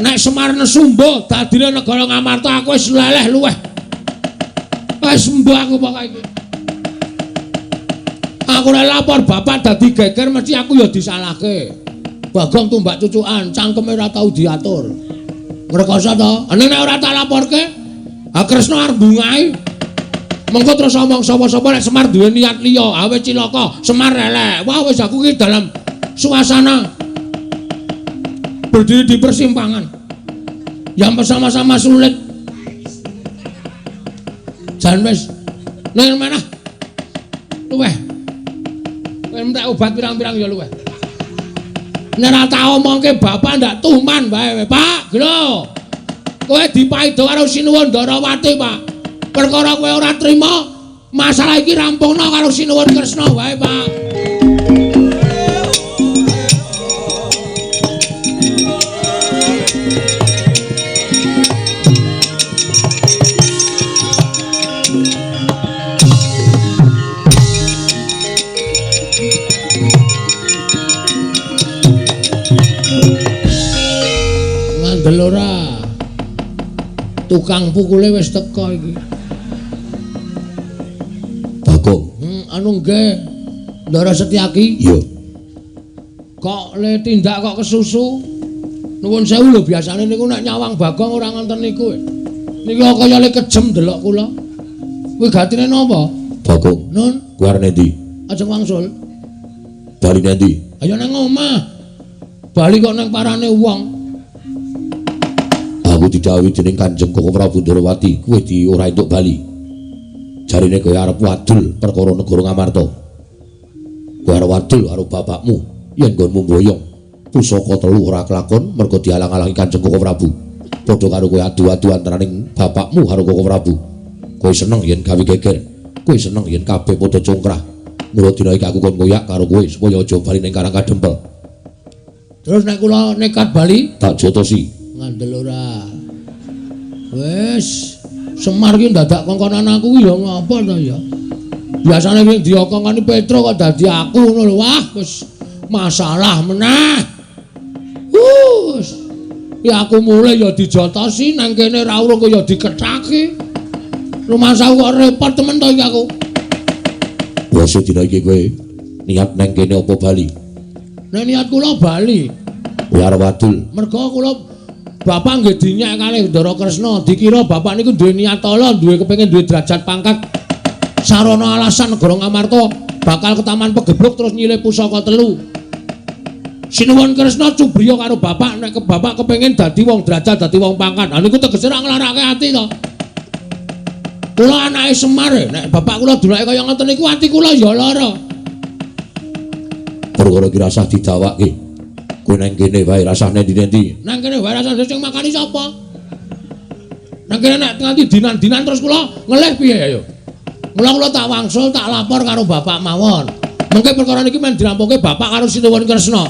nek Semar nesumba dadine negara Ngamarta aku wis leleh luweh. Wis mbah aku pokoke iki. Aku nek lapor bapak dadi geger mesti aku ya disalahke. Bagong tumbak cucukan, cangkeme ora tau diatur. Ngrekoso to? Nek ora tak laporke, ha Kresna arep bungahi. Mengko terus omong sapa-sapa nek Semar duwe niat liya, ha wis cilaka, Semar elek. Wah wis aku ki dalam suasana berdiri di persimpangan yang bersama-sama sulit. Jan wis nang manah. Luweh. Kowe entek obat pirang-pirang ya luweh. Nek ora tak omongke bapak ndak tuman wae, Pak. Glo. Kowe dipaido karo Sinuwun Ndarawati, Pak. Perkara kowe ora trima, masalah iki rampungno karo Sinuwun Kresna wae, Pak. Ngandel ora? Tukang pukule wis teka iki. Bagong. Anu nggih. Ndara Setyaki. Iya. Kok le tindak kok kesusu? Nuwun sewu lho, biasane niku nek nyawang Bagong ora ngoten niku. Niki kok kaya le kejem delok kula. Kuwi gatine napa? Bagong. Nun, kuwi arep endi? Ajeng wangsul. Bali endi? Ayo nang omah. Bali kok nang parane wong. Aku didhawuhi dening Kanjeng Koko Prabu Ndarawati, kowe di ora entuk bali. Jarine kowe arep wadul perkara negara Ngamarta. Kowe arep wadul karo bapakmu yen nggonmu mboyong pusaka telu ora kelakon mergo dialang-alangi Kanjeng Koko Prabu. Padha karo kowe adu-adu antaraning bapakmu karo Koko Prabu. Kowe seneng yen gawe geger, kowe seneng yen kabeh padha congkrah. Mula dina iki aku kon koyak karo kowe supaya aja bali ning Karang Kadempel. Terus nek kula nekat bali, tak jotosi. Ngandel ora. Wis, Semar ki ndadak kongkonan aku ki ya ngapa to ya. Biasane sing diokongkoni Petro kok dadi aku ngono lho. Wah, wis masalah meneh. Wis. Ya aku mulih ya dijotosi nang kene ra urung ya dikethaki. Rumasaku kok repot temen to iki aku. Wis dina iki kowe niat nang kene apa bali? Nek niat kula bali. Kowe arep wadul. Mergo kula bapak nggih dinyek kalih Ndara Kresna, dikira bapak niku duwe niat ala, duwe kepengin duwe derajat pangkat. Sarana alasan negara Ngamarta bakal ketaman pegebluk terus nyilih pusaka telu. Sinuwun Kresna cubriya karo bapak nek bapak kepengin dadi wong derajat, dadi wong pangkat. Ha niku tegese ra nglarake ati to. Kula anake Semar, nek bapak kula dulake kaya ngoten niku ati kula ya lara. Perkara iki rasah didawake. Kowe nang kene wae rasah nendi-nendi. Nang kene wae rasah sing makani sapa? Nang kene nek nganti dinan-dinan terus kula ngelih piye ayo. Mula kula tak wangsul tak lapor karo bapak mawon. Mengke perkara niki men dirampungke bapak karo Sinuwun Kresna.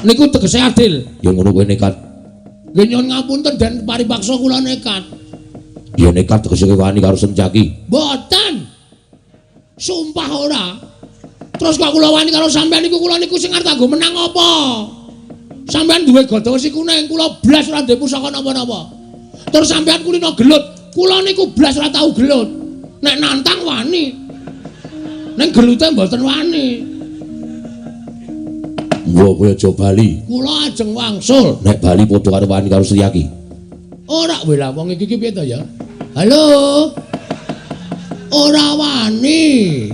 Niku tegese adil. Ya ngono kowe nekat. Nggih nyuwun ngapunten den paripaksa kula nekat. Ya nekat tegese kowe wani karo Sencaki. Mboten. Sumpah ora. Terus kok kula wani karo sampean niku kula niku sing arep kanggo menang apa? Sampean duwe gada wesi kuning, kula blas ora duwe pusaka napa-napa. Terus sampean kulino gelut, kula niku blas ora tau gelut. Nek nantang wani. Ning gelute mboten wani. Mbok kowe aja bali. Kula ajeng wangsul. Nek bali padha karo wani karo Setyaki. Ora weh lah wong iki ki piye to ya? Halo. Ora wani.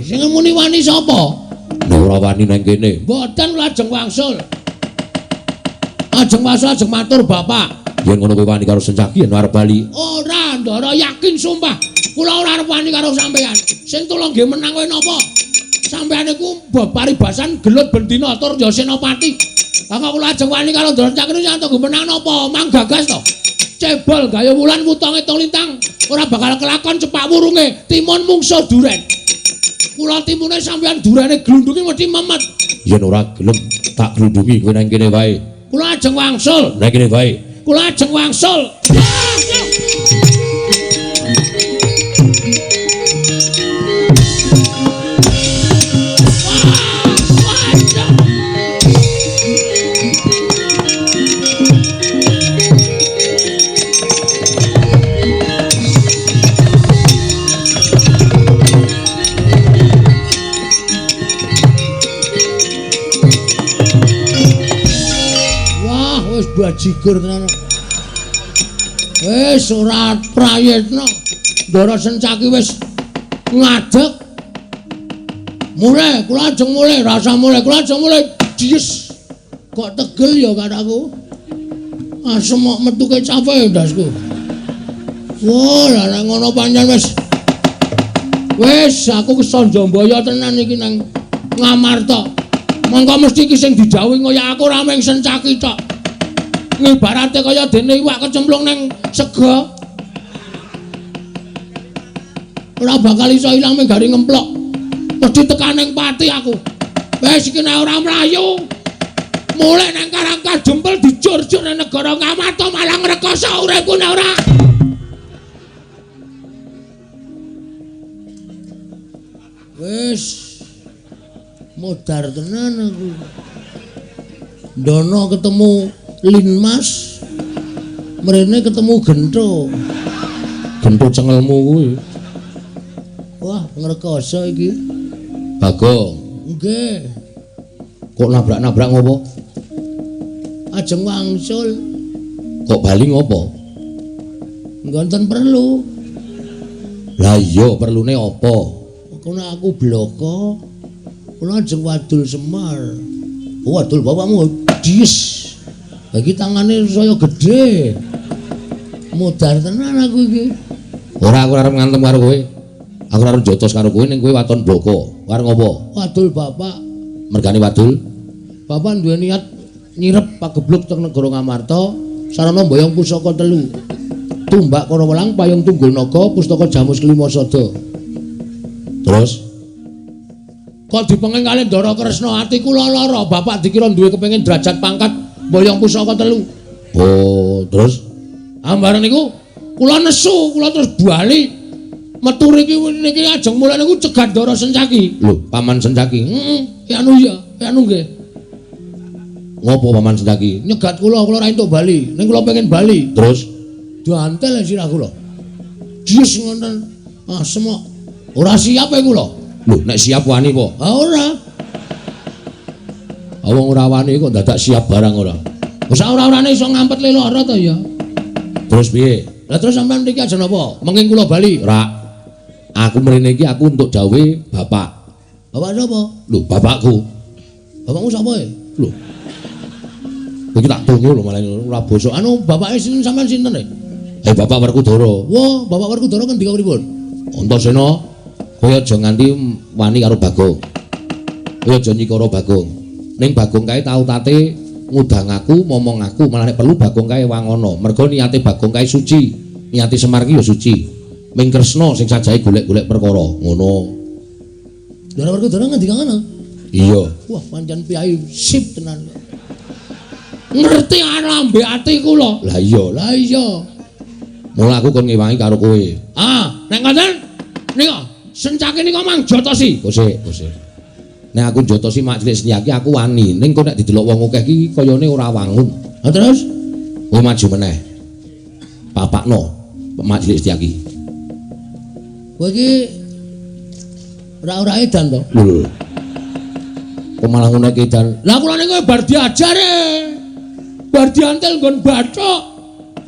Sing muni wani sapa? Nek ora wani nang kene. Mboten kula ajeng wangsul. Ajeng wangsul ajeng matur bapak. Yen ngono kowe wani karo Sencaki yen arep bali. Ora, Ndara yakin sumpah. Kula ora arep wani karo sampean. Sing tulung nggih menang kowe napa? Sampean niku mbok paribasan gelut bendina tur ya senopati. Lah kok kula ajeng wani karo Ndara Sencaki niku sing menang napa? Mang gagas to. Cebol gaya wulan wutonge tong lintang ora bakal kelakon cepak wurunge timun mungsuh duren. Kula timune sampean durene glundungi mesti memet. Yen ora gelem tak glundungi kowe nang kene wae. Kula ajeng wangsul. Nang kene wae. Kula ajeng wangsul. Bajigur tenan. Wis ora prayitna. Ndara Sencaki wis ngadeg. Mulih, kula ajeng mulih, rasa mulih, kula ajeng mulih. Dies. Kok tegel ya karo aku. Asem kok metu kecape ndasku. Wah, lah nek ngono pancen wis Wis aku kesanjambaya tenan iki nang Ngamarta. Mongko mesti iki sing didhawuhi kaya aku ora mung Sencaki tok. Ngibarate kaya dene iwak kecemplung nang sega. Ora bakal iso ilang mung gari ngemplok. Mesti tekan ning pati aku. Wis iki nek ora mlayu mulih nang Karang Kadempel dijurjur nang negara Ngamarta malah ngrekoso uripku nek ora. Wis modar tenan aku. Ndono ketemu Linmas, mrene ketemu Gentho. Gentho cengelmu kuwi. Wah, ngrekoso iki. Bagong. Nggih. Kok nabrak-nabrak ngopo? Ajeng wangsul. Kok bali ngopo? Nggonten perlu. Lah iya, perlune apa? Kono aku bloko. Kula ajeng wadul Semar. Oh, wadul bapakmu dies. Lagi tangane saya gedhe. Modar tenan aku iki. Ora, aku arep ngantem karo kowe. Aku arep jotos karo kowe ning kowe waton bloko. Arep ngopo? Wadul bapak. Mergane wadul. Bapak duwe niat nyirep pagebluk teng negara Ngamarta, sarana mboyong pusaka telu. Tumbak Karawelang, Payung Tunggul Naga, Pustaka Jamus Kelima Sada. Terus kok dipenging kalih Ndara Kresna, ati kula lara. Bapak dikira duwe kepengin derajat pangkat mboyong pusaka telu. Oh, terus ambar niku kula nesu, kula terus bali metu riki niki ajeng mulih niku cegat Ndara Sencaki. Lho, Paman Sencaki. Heeh, ya anu ya, ya anu nggih. Ngopo Paman Sencaki? Nyegat kula, kula ora entuk bali. Ning kula pengen bali. Terus diantel sirah kula. Dies ngoten. Asem kok. Ora siap e kula. Lho, nek siap wani apa? Ha ora. Wong ora wani kok dadak siap barang ora. Wis ora-orane iso ngampet le lara to ya. Terus piye? Lah terus sampean mriki aja napa? Mengking kula bali. Ora. Aku mrene iki aku entuk dawuhe bapak. Bapak sapa? Lho, bapakku. Bapakmu sapa e? Lho. Iki tak tunggu lho malah ora bosok. Anu bapake sinten sampean sinten e? Eh, Bapak Werkudara. Wah, Bapak Werkudara ngendika pripun? Antasena, kowe aja nganti wani karo Bagong. Kowe aja nyikara Bagong. Ning Bagong kae tau tate ngudang aku, momong aku, malah nek perlu Bagong kae wangono. Mergo niate Bagong kae suci. Niate Semar ki ya suci. Ming Kresna sing sajahe golek-golek perkara. Ngono. Ndara Werkudara ngendika ngono? Iya. Wah, pancen piyai sip tenan. Ngerti lambe ati kula. Lah iya, lah iya. Mula aku kon ngewangi karo kowe. Ah, nek ngoten nika Sencaki nika mang jotosi. Kosek, kosek. Nek aku jotosi mak cilik Sencaki aku wani. Ning kok nek didelok wong akeh iki kayane ora wangun. Lah terus kowe maju meneh. Papakno mak cilik Sencaki. Kowe iki ora-ora edan to? Lho. Kok malah ngono iki edan? Lah kula niku bar diajar e. Bar diantel nggon bathok.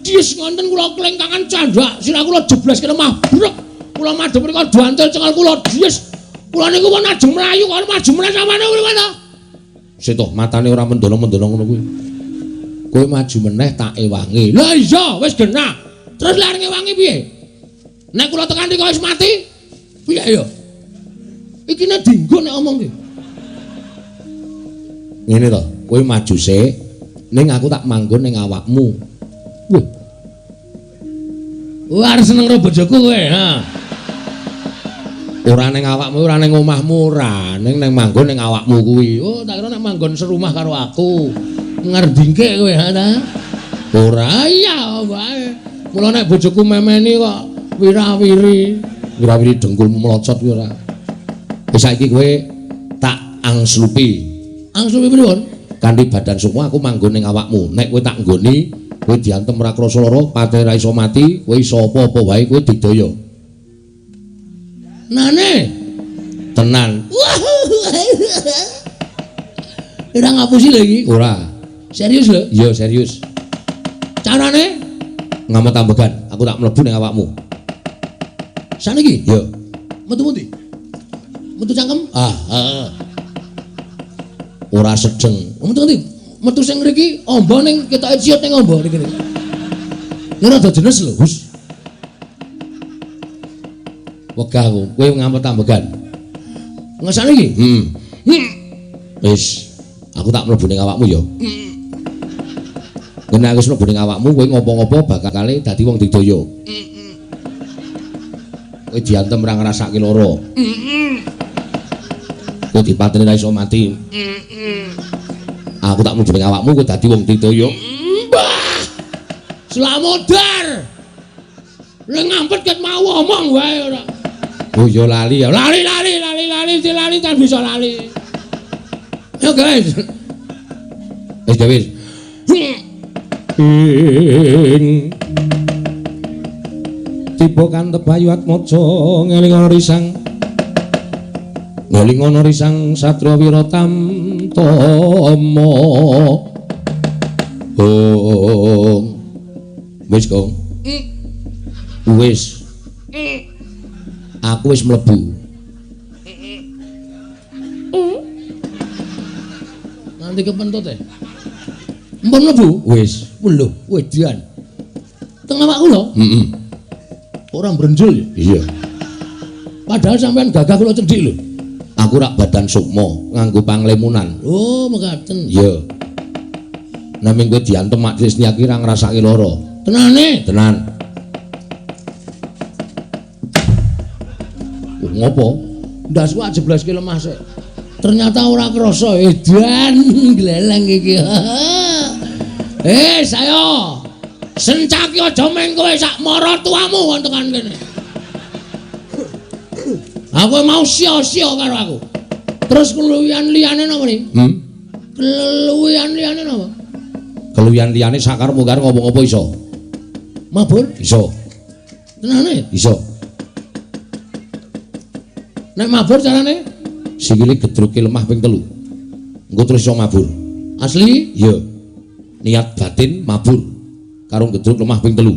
Dies ngonten kula klengkangan candhak, sirah kula jeblas kene mah brek. Kula madhep mriku diantel cengal kula dies. Kula niku pun ajeng mlayu kok maju meneh sampeyan kuwi to. Sik to, matane ora mendono-mendono ngono kuwi. Kowe maju meneh tak ewangi. Lah iya, wis genah. Terus lha ngewangi piye? Nek kula tekan riko wis mati, piye ya? Iki nek dinggo nek omong ki. Ngene to, kowe maju sik, ning aku tak manggon ning awakmu. Wah. Wah, arep seneng karo bojoku kowe, ha. Ora ning awakmu, ora ning omahmu, ora ning nang manggon ning awakmu kuwi. Oh, tak kira nek manggon serumah karo aku. Ngerdingke kowe, ha ta? Ora iya wae. Mula nek bojoku memeni kok wirawiri, wirawiri dengkulmu melocot kuwi ora. Wis saiki kowe tak angslupi. Angslupi pripun? Kanthi badan sukma aku manggon ning awakmu. Nek kowe tak nggoni, kowe diantem ora krasa lara, patene ora iso mati, kowe iso apa-apa wae kowe digdaya. Nane? Tenan. Ora ngapusi lho iki? Ora. Serius lho? Iya, serius. Carane? Ngamet ambegan, aku tak mlebu ning awakmu. Saniki? Iya. Metu pundi? Metu cangkem? Ah, heeh. Ora sedeng. Metu ngendi? Metu sing ngriki amba ning ketoke ciut ning amba niki. Ora rada jenes lho, Gus. Wegah aku, kowe ngampet ambegan. Ngesane iki? Heeh. Wis, aku tak mlebu ning awakmu ya. Nek aku wis mlebu ning awakmu, kowe ngopo-ngopo bakale dadi wong digdaya. Kowe diantem ora ngrasake lara. Kowe dipateni ra iso mati. Aku tak mlebu ning awakmu, kowe dadi wong digdaya. Mbah! Slamodar. Lha ngampet ket mau omong wae ora. Oh ya lali ya. Lali lali lali lali lali kan bisa lali. Yo guys. Wis wis. Ing tiba kantep Bayu Atmaja ngelingono risang. Ngelingono risang Satria Wiratamtama. Oh. Wis, Gong. Wis. Aku wis mlebu. Nanti kepentut e. Mpun mlebu? Wis. Lho, wedan. Teng awakku lho. Heeh. Ora mbrenjul ya? Iya. Padahal sampean gagah kula cendhik lho. Aku rak badan sukma nganggo panglemunan. Oh, mekaten. Iya. Naming kowe diantem mak Trisnia ki ra ngrasake lara. Tenane? Tenan. Ngopo? Ndasku ajebleske lemah sik. Ternyata ora krasa edan gleleng iki. Sayo. Sencaki aja meng kowe sak maratuamu kon tekan kene. Aku mau sia-sia karo aku. Terus keluwihan liyane napa ni? Keluwihan liyane napa? Keluwihan liyane sakarepmu karo ngopo-ngopo iso. Mabur? Iso. Tenane? Iso. Nek mabur carane sikile gedruke lemah ping 3. Engko terus iso mabur. Asli? Iya. Niat batin mabur karo gedruk lemah ping 3.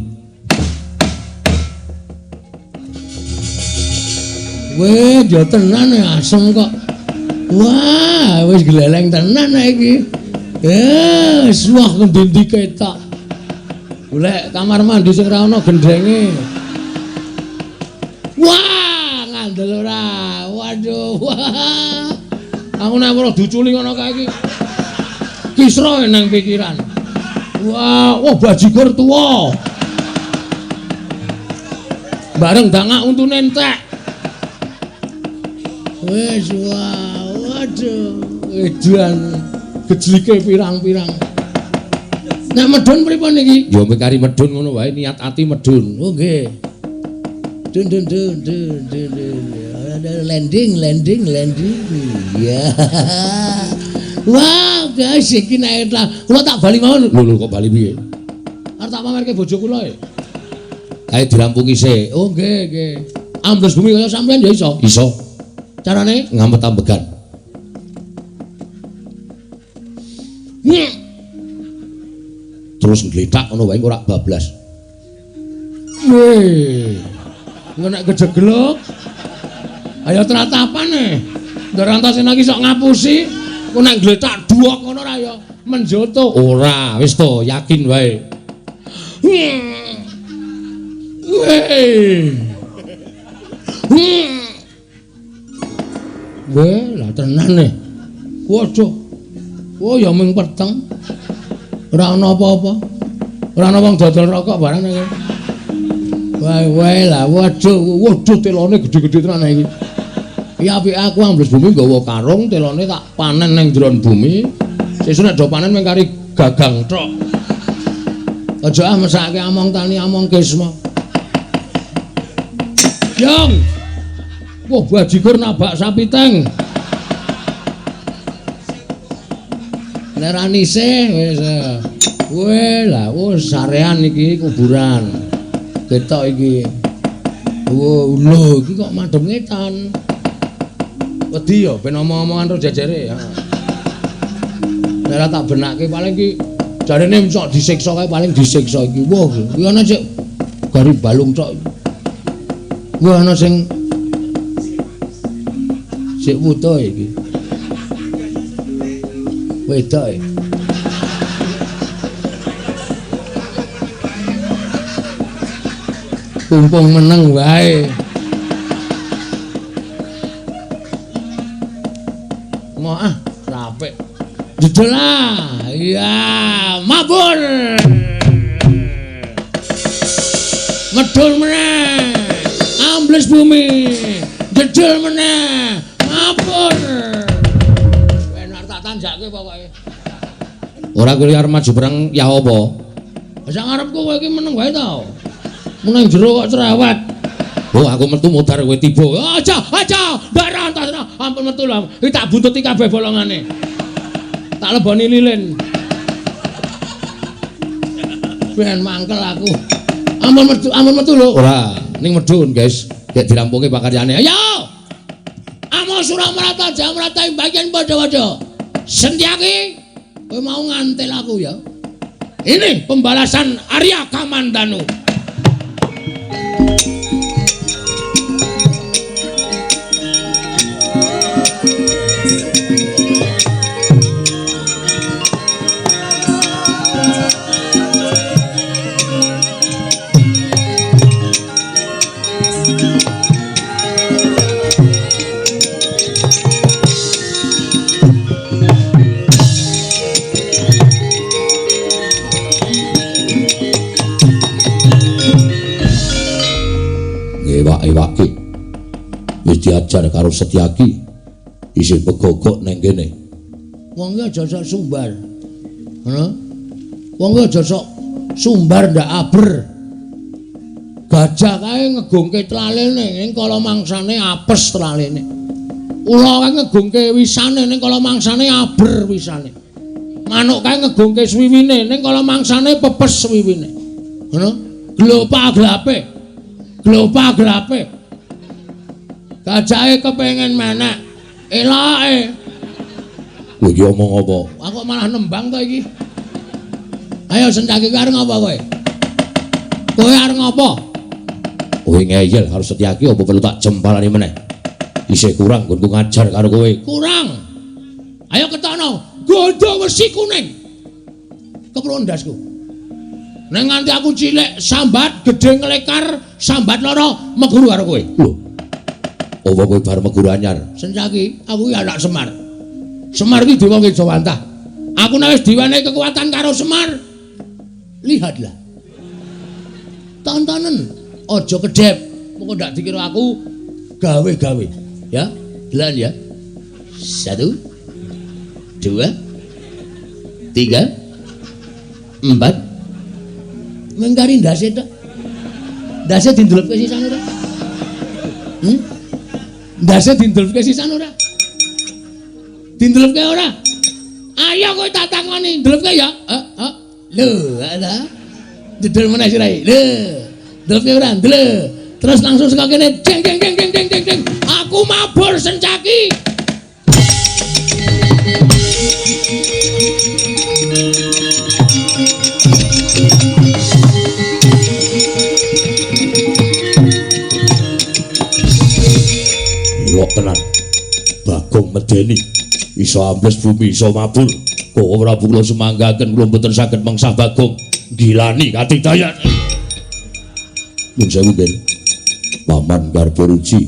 Weh, ya tenan ya asem kok. Wah, wis gleleng tenan iki. Wah ngendi-endi ketok. Golek kamar mandi sing ora ana gendhenge. Wah, ngandel ora. Waduh. Wah. Aku nek ora diuculi ngono kae iki. Kisra nang pikiran. Wah, wah bajigur tuwa. Bareng dangak untune entek. Wis wah, waduh, edan gejlike pirang-pirang. Nek medhun pripun iki? Ya mung kari medhun ngono wae, niat ati medhun. Oh nggih. Dun dun dun dun dun dun. Landing landing landing. Ya. Wah, guys iki nek kula tak bali mawon. Lho lho kok bali piye? Arep tak pamerke bojo kula e. Kae dirampungi sik. Oh nggih nggih. Ambles bumi kaya sampean ya iso. Iso. Carane ngampet ambegan. Terus ngletak ngono wae ora bablas. Weh. Engko nek kejeglok ayo tratapane. Ndorantasena iki sok ngapusi, engko nek ngletak duwok ngono ora ya menjoto. Ora, wis to, yakin wae. Weh. Weh, lah tenan e. Waduh. Oh ya mung peteng. Ora ana apa-apa. Ora ana wong dodol rokok barang iki. Wae wae lah waduh, waduh telone gedhe-gedhe tenan iki. Iki apike aku ambles bumi nggawa karung, telone tak panen ning jero bumi. Sesuk nek do panen mung kari gagang tok. Aja ah mesake among tani among kisma. Jong. Wah, bajigur nabak sapi teng. Nek ra nise wis. Weh lah, wis sarean iki kuburan. Ketok iki. Wo, lho iki kok madhep ngetan. Wedi ya ben omong-omongan terus jejere. Nek ora tak benake paling iki jarene sok disiksa kae paling disiksa iki. Wah, kuwi ana sik gari balung tok. Kuwi ana sing sik wuta iki. Wedok e. Pumpung meneng wae. Jedel lah. Iya, mabur. Medun meneh. Ambles bumi. Jedel meneh. Mabur. Enak tak tanjake pokoke. Ora kuwi arep maju perang ya apa? Sak ngarepku kowe iki meneng wae ta. Meneng jero kok cerewet. Oh, aku metu modar kowe tiba. Aja, aja, ndak rantas. Ampun metu lho. Iki tak buntuti kabeh bolongane. Tak leboni lilin. Ben mangkel aku. Ampun metu lho. Ora, ning medun, guys. Gek dirampungi pakaryane. Ayo. Amo Suramarata Jamrata bagian padha-padha. Sentyaki, kowe mau ngantel aku ya. Ini pembalasan Arya Kamandanu. Ewak-ewake wis diajar karo Setyaki isih pegogok neng kene. Wong iki aja sok sumbar. Ngono. Wong iki aja sok sumbar ndak aber. Gajah kae ngegungke tlalene ning kala mangsane apes tlalene. Ula kae ngegungke wisane ning kala mangsane aber wisane. Manuk kae ngegungke swiwine ning kala mangsane pepes swiwine. Ngono. Glopa-glape. Glopa-glape. Gajahe kepengin menek. Eloke. Kowe iki omong apa? Aku malah nembang to iki. Ayo Sencaki kowe arep ngapa kowe? Kowe arep ngapa? Kowe ngeyel karo Setyaki apa perlu tak jempalani meneh? Isih kurang nggonku ngajar karo kowe. Kurang. Ayo ketokno gondo wesi kuning. Keprun ndasku. Nek nganti aku cilik sambat gedhe nglekar sambat lara meguru karo kowe. Lho. Apa kowe bar meguru anyar? Sencaki, aku iki anak Semar. Semar iki dewa Ngejawantah. Aku nek wis diwenehi kekuatan karo Semar. Lihatlah. Tontonen, aja kedhep. Mengko ndak dikira aku gawe-gawe, ya. Delan ya. 1 2 3 4. Mengkari ndase tok. Ndase dindelopke sisan ora? Ndase dindelopke sisan ora? Dindelopke ora? Ayo kowe tak takoni, ndelopke ya? Heeh. Lho, ala. Jedel meneh sirahe. Lho. Ndelopke ora? Ndelok. Terus langsung saka kene jeng jeng jeng jeng jeng jeng. Aku mabur Sencaki. Elok tenan. Bagong medeni iso ambles bumi iso mabur. Kok ora kula sumanggaken kula mboten saged mengsah Bagong. Gilani katidayan. Nuwun sewu nggih. Paman Garba Ruci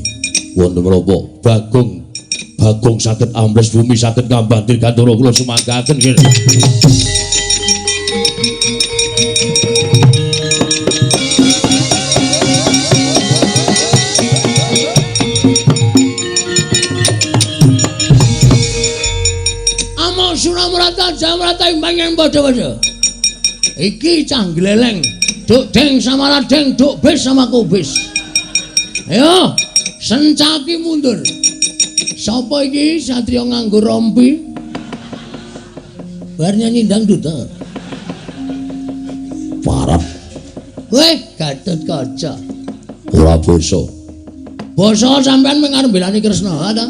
wonten menapa Bagong Bagong saged ambles bumi saged ngambah dirgantara kula sumanggaken nggih. Suramrata Jamrata imbangan padha-padha. Iki cah gleleng, duk deng sama ladeng, duk bis sama kubis. Ayo, Sencaki mundur. Sapa iki satriya nganggo rompi? Bar nyanyi dangdut ta. Parah. Weh, Gatotkaca. Ora basa. Basa sampean mung arep mbelani Kresna, ha ta?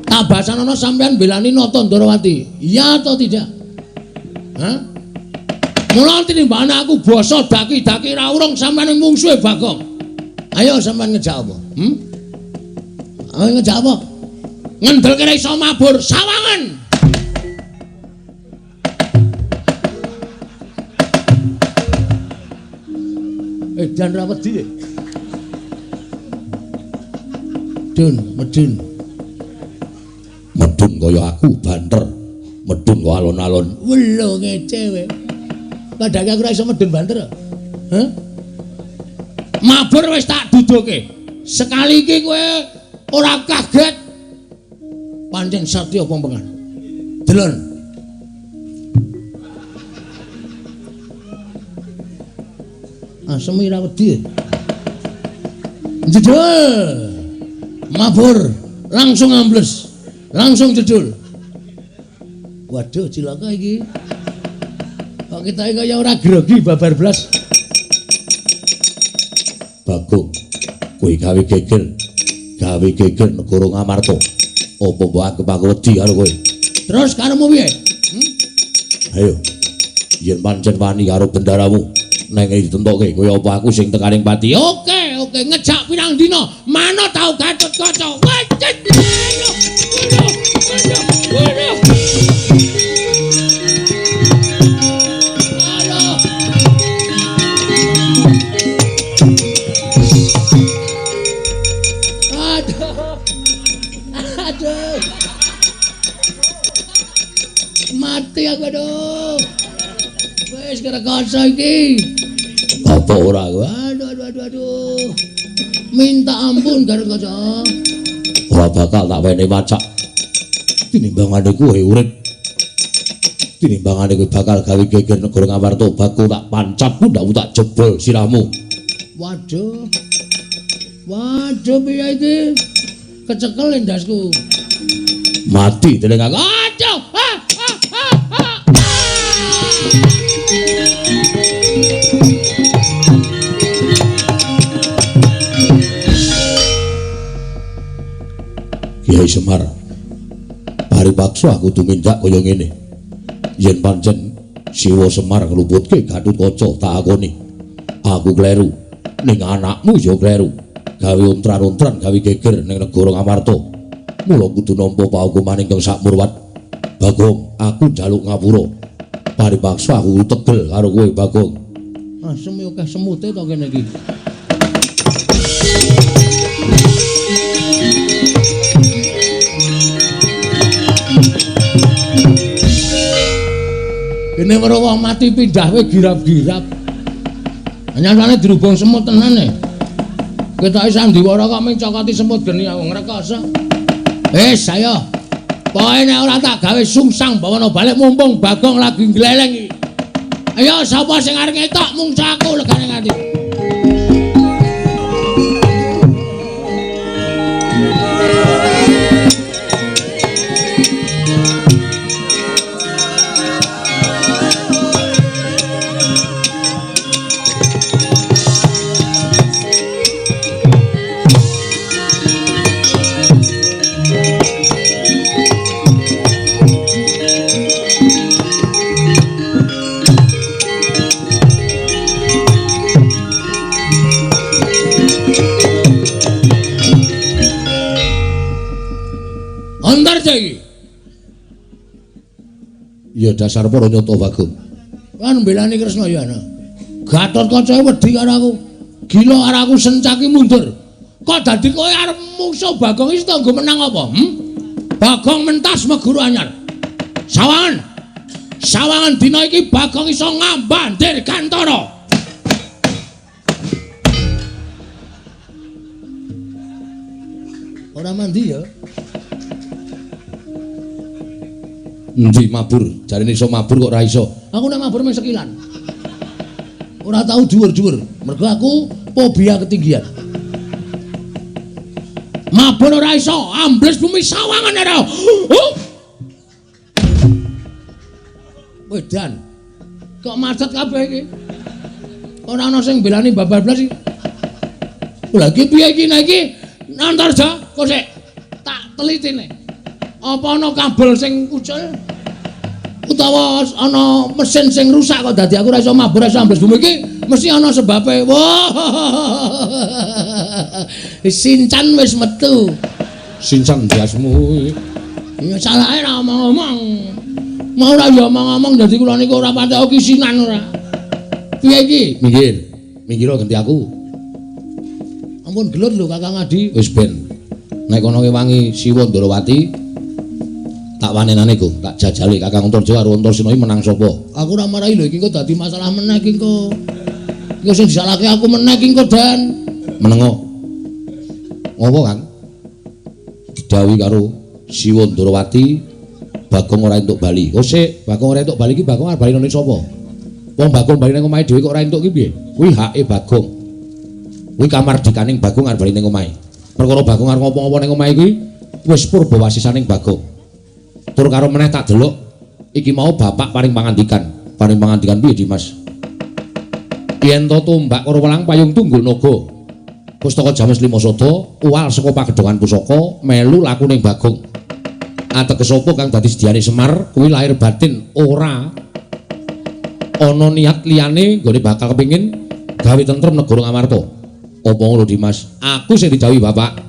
Tabasanono sampean belani Nata Ndorowati. Iya atau tidak? Hah? Mula tinimbane aku basa daki-daki ra urung sampean mungsuhe Bagong. Ayo sampean ngejak apa? Ayo ngejak apa? Ngendelke iso mabur sawangan. Edan ra wedi. Dun, medun. Medun kaya aku banter. Medun kok alon-alon. Welo ngece kowe. Padahal aku ora iso medun banter. Hah? Mabur wis tak duduke. Sekali iki kowe ora kaget. Pancen satya pompengan. Delon. Asem ora wedi. Jedul. Mabur langsung ambles. Langsung jedul. Waduh cilaka iki. Kok kita kaya ora grogi babar blas. Bagong, kowe gawe geger. Gawe geger negara Ngamarta. Apa mbok anggep aku wedi karo kowe? Terus karepmu piye? Ayo. Yen pancen wani karo bendaramu, neng ditentokke kaya apa aku sing tekaning pati. Oke, oke, ngejak pirang dina, manut tau Gatotkaca. Wajit. Aduh. Mati aku aduh. Wis kerekoso iki. Apa ora aku? Aduh aduh aduh aduh. Minta ampun Gatotkaca. Ora bakal tak wenehi wacak. Tinimbangane kowe urip. Tinimbangane kowe bakal gawe geger negara Ngamarta, bakul tak pancap pundhakmu tak jebol sirahmu. Waduh. Waduh piye iki? Kecekel endasku. Mati dening aku. Aduh. Ah, ah, ah, ah. Kiai Semar, paripaksa aku tumindak kaya ngene. Yen pancen Siwa Semar ngluputke Gatotkaca tak akoni. Aku kleru, ning anakmu ya kleru. Gawe ontran-ontran, gawe geger ning negara Ngamarta. Mula kudu nampa paukuman ingkang sakmurwat. Bagong, aku njaluk ngapura. Paripaksa aku tegel karo kowe, Bagong. Asem yo akeh semute to kene iki. Kene weruh wong mati pindah kowe girap-girap. Nyatane dirubung semut tenan e. Ketoke sandiwara kok mung cokoti semut geni aku ngrekoso. Wis ayo. Pokoke nek ora tak gawe sungsang bawana balik mumpung Bagong lagi ngleleng iki. Ayo sapa sing arep ngetok mungsa aku legane nganti. Antarja iki. Ya dasar para nyata Bagong. Kan mbelani Kresna ya ana. Gatotkaca wedi karo aku. Gila karo aku sencaki mundur. Kok dadi kowe arep mungsuh Bagong iki tanggo menang apa? Bagong mentas meguru anyar. Sawangan. Sawangan dina iki Bagong iso ngambah Dirgantara. Ora mandi ya. Endi mabur? Jarene iso mabur kok ora iso. Aku nek mabur mung sekilan. Ora tau dhuwur-dhuwur. Mergo aku fobia ketinggian. Mabur ora iso, ambles bumi sawangan ora. Wedan. Kok macet kabeh iki? Ora ana sing belani babar blas iki. Lha iki piye iki nek iki? Antarja, kok sik tak telitine. Apa ana kabel sing ucul? Utawa ana mesin sing rusak kok dadi aku ora iso mabur ora iso ambles bumi iki mesti ana sebabe. Wah. Sincan wis metu. Sincan ndasmu. Ya salahe ora omong-omong. Mau ora ya omong-omong dadi kula niku ora patek kisinan ora. Piye iki? Minggir. Minggir ganti aku. Ampun gelut lho Kakang Adi. Wis ben. Nek kono ngewangi Siwa Ndorowati Tak wanenane, Gong, tak jajali Kakang Antarja karo Antasena iki menang sapa? Aku ora marahi lho iki kok dadi masalah meneh iki kok. Iki sing disalahke aku meneh iki kok, Dan. Menengo. Ngopo, Kang? Didhawuhi karo Siwa Ndorowati, Bagong ora entuk bali. Oh sik, Bagong ora entuk bali iki Bagong arep bali nang sapa? Wong Bagong bali nang omahe dhewe kok ora entuk ki piye? Kuwi hake Bagong. Kuwi kamardikaning Bagong arep bali ning omahe. Perkara Bagong arep ngopo-ngopo ning omahe kuwi wis purba wasisaning Bagong. Tur karo meneh tak delok iki mau bapak paring pangandikan. Paring pangandikan piye, Dimas? Yen to tombak karo welang payung tunggul naga. Pustaka Jamus Lima Sada uwal saka pagedhongan pusaka melu laku ning Bagong. Ateges apa kang dadi sediane Semar kuwi lahir batin ora ana niat liyane nggone bakal kepengin gawe tentrem negara Ngamarta. Apa ngono, Dimas? Aku sing didhawuhi bapak.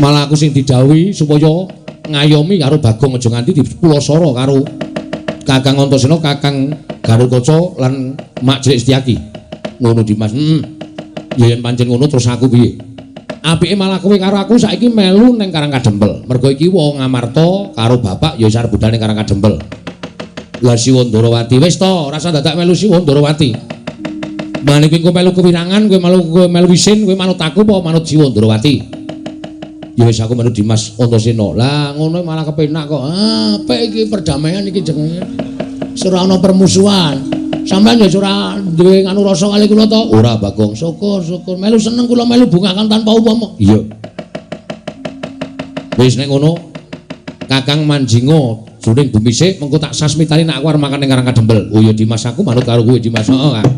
Malah aku sing didhawuhi supaya ngayomi karo Bagong aja nganti dipulasara karo Kakang Antasena, Kakang Garukaca lan Mak Cilik Setyaki. Ngono, Dimas. Heeh. Ya yen pancen ngono terus aku piye? Apike malah kowe karo aku saiki melu ning Karang Kadempel. Mergo iki wong Ngamarta karo bapak ya wis arep budal ning Karang Kadempel. Lah Siwa Ndorowati wis to, ora usah dadak melu Siwa Ndorowati. Mane kowe melu kewirangan, kowe melu isin, kowe manut aku apa manut Siwa Ndorowati? Ya wis aku melu Dimas Antasena. Lah ngono malah kepenak kok. Ah, apik iki perdamaian iki jenenge. Wis ora ana permusuhan. Sampeyan ya ora duwe nganu rasa kali kula to? Ora, Bagong. Syukur, syukur. Melu seneng kula melu bungakan tanpa upama. Iya. Wis nek ngono Kakang manjinga jroning bumi sik mengko tak sasmitani nek aku arep makan ning Karang Kadempel. Oh ya Dimas, aku manut karo kowe Dimas. Heeh, Kang.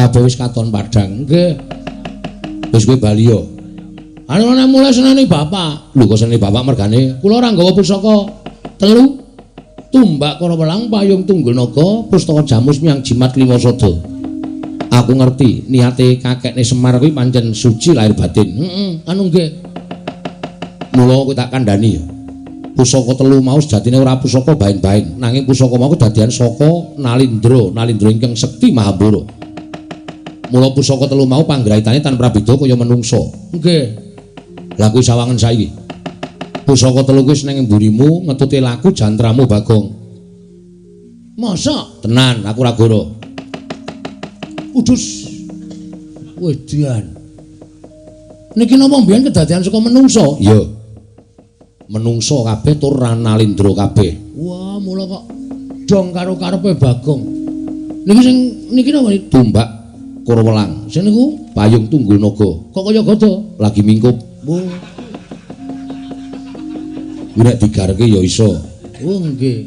Kabeh wis katon padhang. Nggih. Wis kowe bali yo. Anu nek mulai seneni bapak. Lho kok seneni bapak mergane? Kula ora nggawa pusaka telu. Tumbak karo welang payung tunggul naga pustaka Jamus miang jimat lima sada. Aku ngerti niate kakekne Semar kuwi pancen suci lahir batin. Heeh, anu nggih. Mula kowe tak kandhani ya. Pusaka telu mau sejatine ora pusaka baen-baen, nanging pusaka mau kedadian saka Nalindra, Nalindra ingkang sekti Mahambara. Mula pusaka telu mau panggraitane tan prabeda kaya menungsa. Nggih. Lah kuwi sawangen saiki. Pusaka telu kuwi ning mburimu ngetute laku jantramu Bagong. Masa? Tenan, aku ora goro. Udus. Wedian. Niki napa mbiyen kedadian saka menungsa? Iya. Menungsa kabeh tur Nalindra kabeh. Wah, mula kok dong karo karepe Bagong. Niki sing niki napa tumbak karo welang. Sing niku payung tunggul naga. Kok kaya gada? Lagi mingkup. Oh. Nek digarke ya iso. Oh nggih.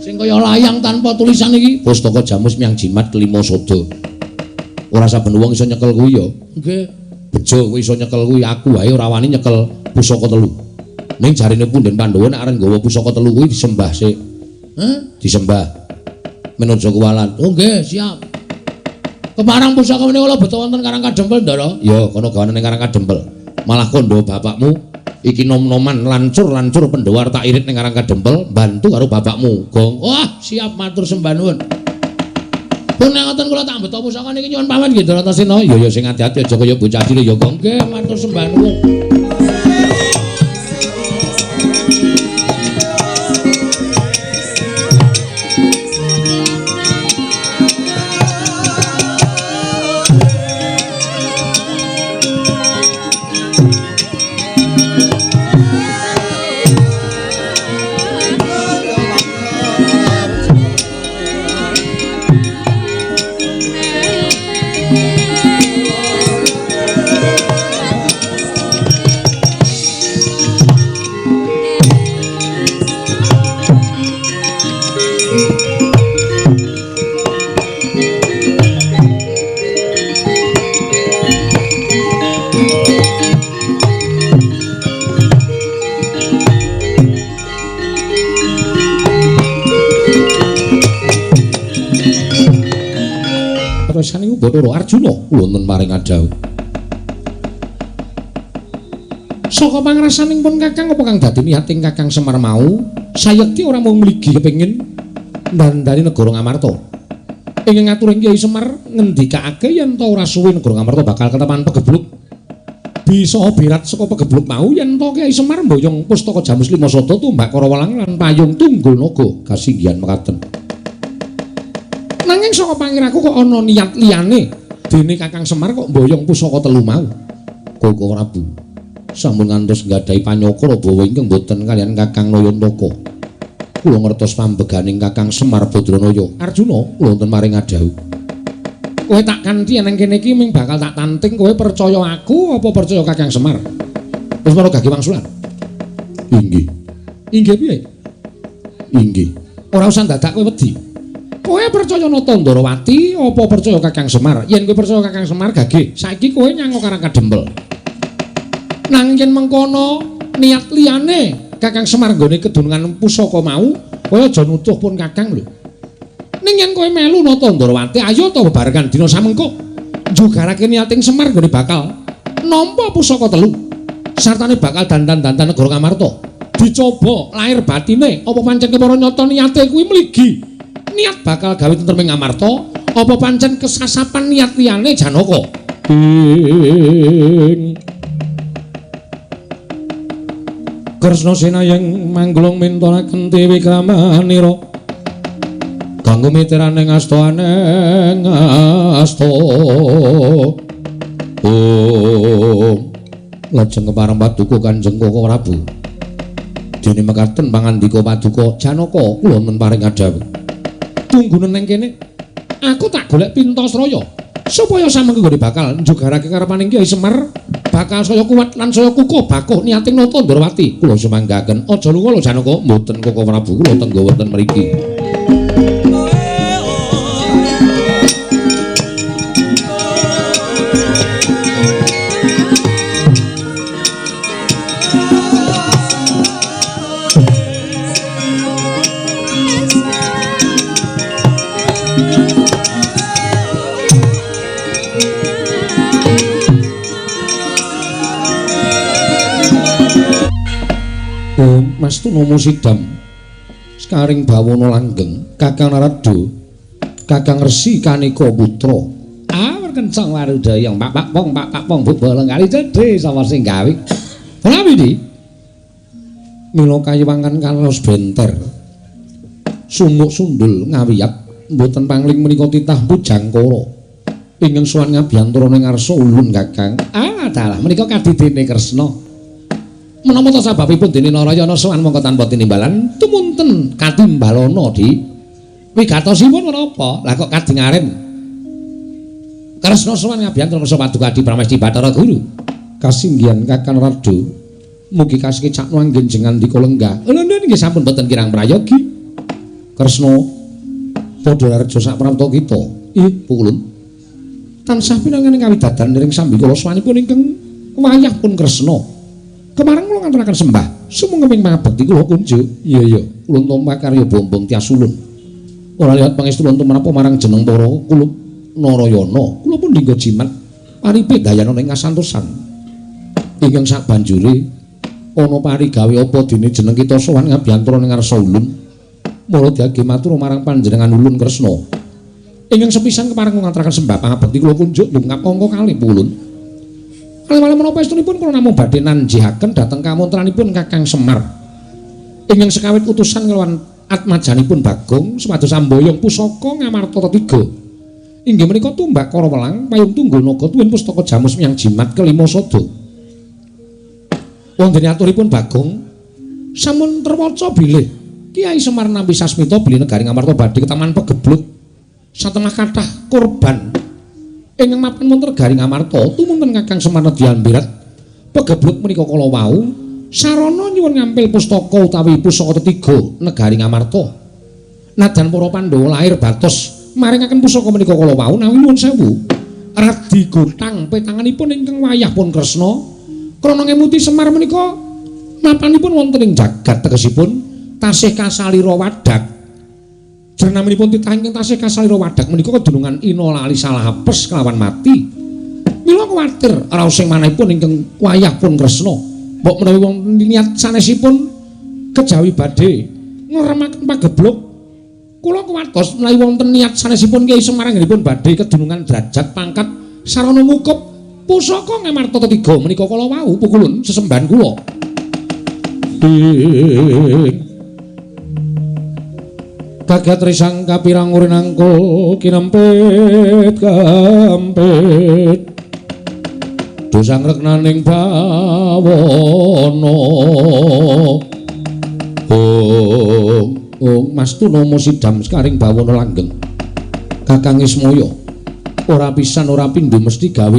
Sing kaya layang tanpa tulisan iki pustaka Jamus miang jimat kelima sada. Ora saben wong iso nyekel kuwi ya. Nggih. Bejo kowe iso nyekel kuwi, aku wae ora wani nyekel pusaka telu. Ning jarine punden Pandhawa nek arep nggawa pusaka telu kuwi disembah sik. Hah? Disembah. Men aja kuwalan. Oh nggih, siap. Keparang pusaka menika kula beto wonten Karang Kadempel, Ndara. Ya, kono gawane ning Karang Kadempel. Malah kandha bapakmu iki nom-noman lancur-lancur Pandhawa tak irit ning Karang Kadempel, bantu karo bapakmu, Gong. Wah, siap matur sembah nuwun. Pun nek ngoten kula tak beto pusaka niki nyuwun pamit nggih, Bratasena. Ya ya sing ati-ati aja kaya bocah cilik ya, Gong. Nggih, matur sembah nuwun. Bathara Arjuna wonten paring adhawuh. Saka pangrasaning pun Kakang apa kang dadi niating Kakang Semar mau sayekti ora mung mligi kepengin ndandani negara Ngamarta. Ing ngaturing Kyai Semar ngendikake yen ta ora suwe negara Ngamarta bakal ketepan pegebluk. Bisa birat saka pegebluk mau yen ta Kyai Semar mboyong pustaka Jamus Lima Sada tumbak Karawelang lan payung Tunggul Naga kasinggihan mekaten. Nanging saka pangiraku kok ana niat liyane dene Kakang Semar kok mboyong pusaka telu mau. Koko Prabu sampun ngantos nggadahi panyokra bawa ingkang boten kaliyan Kakang Nayantaka. Kula ngertos pambeganing Kakang Semar Badranaya. Arjuna kula wonten maring adhawuh. Kowe tak kanthi nang kene iki ming bakal tak tanting kowe percaya aku apa percaya Kakang Semar? Wis para gage wangsulan. Inggih. Inggih piye? Inggih. Ora usah dadak kowe wedi. Kowe percaya Nata Ndarawati apa percaya Kakang Semar? Yen kowe percaya Kakang Semar gage, saiki kowe nyang Karang Kadempel. Nanging yen mengkono niat liyane Kakang Semar nggone kedunungan pusaka mau, kowe aja nutuh pun Kakang lho. Ning yen kowe melu Nata Ndarawati, ayo ta bebarengan dina samengko njugarake niating Semar nggone bakal nampa pusaka telu. Sartane bakal dandan-dandan negara Ngamarta. Dicoba lahir batine apa pancen kepara nyata niate kuwi mligi. Niat bakal gawe tentrem ing Ngamarta apa pancen kesasapan niat liyane Janaka? Ing Kresna sinayeng mangglung mintonaken Dewi Kramanira kanggo mitirane ngastaane ngasta. Om lajeng kepareng paduka Kanjeng Koko Prabu. Dene mekaten pangandika paduka Janaka kula wonten paring adhawuh. Tunggunen nang kene aku tak golek Pintasraya supaya samengko nggone bakal njugarake karepaning Kyai Semar bakal saya kuat lan saya kukuh bakuh niating Nata Ndarawati. Kula sumanggaken. Aja lunga lho Janaka. Mboten Koko Prabu, kula tenggo wonten mriki. Mas Tunomo Sidam sekaring bawana langgeng Kakang Narada Kakang Resi Kaneka Putra. Ah kencang warudaya pak pak pong pak pak pong bolong kali cedhe sapa sing gawe menawi di mila kayiwangan kalos benter sumuk sundul ngawiyat mboten pangling menika titah Pujangkara ingkang sowan ngabiyantara ning ngarsa ulun Kakang. Ah dalah menika kadidene Kresna. Menapa ta sababipun dene Narayana sowan mongko tanpa tinimbalan tumunten katimbalana di wigatosipun menapa? Lah kok kadingaren Kresna sowan ngabiyantara kersa paduka Adi Pramesti Bathara Guru. Kasinggihan Kakang Narada mugi kasekecakno anggen jengandika lenggah. Lho nggih sampun boten kirang prayogi. Kresna padha reja sak prapta kita. Ih pukulun tansah pinanganing kawidadan niring sambikala sowanipun ingkang wayah pun Kresna. Kemareng kula ngaturaken sembah sumengeping pangabekti kula kunjuk. Iya iya, ulun tampa karya bombong tias ulun. Ora liwat pangestu ulun tumrap marang jeneng para kulup Narayana. Kula pun dinggo jimat paripe dayana ing kasantosan. Ingkang sabanjure ana parigawe apa dene jeneng kita sowan ngabiyantara ning ngarsa ulun. Mula diage matur marang panjenengan ulun Kresna. Ingkang sepisan kepareng ngaturaken sembah pangabekti kula kunjuk ndungap angka kalih ulun. Kala menapa estunipun kula namung badhe nanjihaken dhateng kamontranipun Kakang Semar. Ingkang sekawit utusan kelawan atmajanipun Bagong supados samboyong pusaka Ngamarta Tiga. Inggih menika tumbak Karawelang payung Tunggul Naga tuwin pustaka Jamus Miang Jimat kelima sada. Wonten aturipun Bagong sampun terwaca bilih Kyai Semar nampi sasmita bilih negari Ngamarta badhe ketaman pegebluk satengah kathah korban. Ingkang mapan wonten negari Ngamarta tumunten Kakang Semar nedyan birat pegebluk menika kala wau sarana nyuwun ngampil pustaka utawi pusaka tetiga negari Ngamarta. Najan para Pandhawa lahir batos maringaken pusaka menika kala wau nawi nyuwun sewu radi gotang petanganipun ingkang wayah pun Kresna krana ngemuti Semar menika mapanipun wonten ing jagat tegesipun tasih kasalira wadak. Jernaminipun titah ingkang tasih kasalira wadhak menika kedunungan ina lali salah apes kelawan mati. Mila kuwatir raos sing manahipun ingkang wayah pun Kresna. Mbok menawi wonten niat sanesipun kejawi badhe ngremaken pagebluk, kula kuwatos menawi wonten niat sanesipun Kyai Semar anggenipun badhe kedunungan derajat pangkat sarana ngukup pusaka Ngamarta tetiga menika kala wau pukulun sesembahan kula. Kagat risang kapirang urinangkul kinempit kampit dosang reknaning bawana. Oh, Mas Tunomo sidam sekaring bawana langgeng. Kakang Ismaya ora pisan ora pindho mesti gawe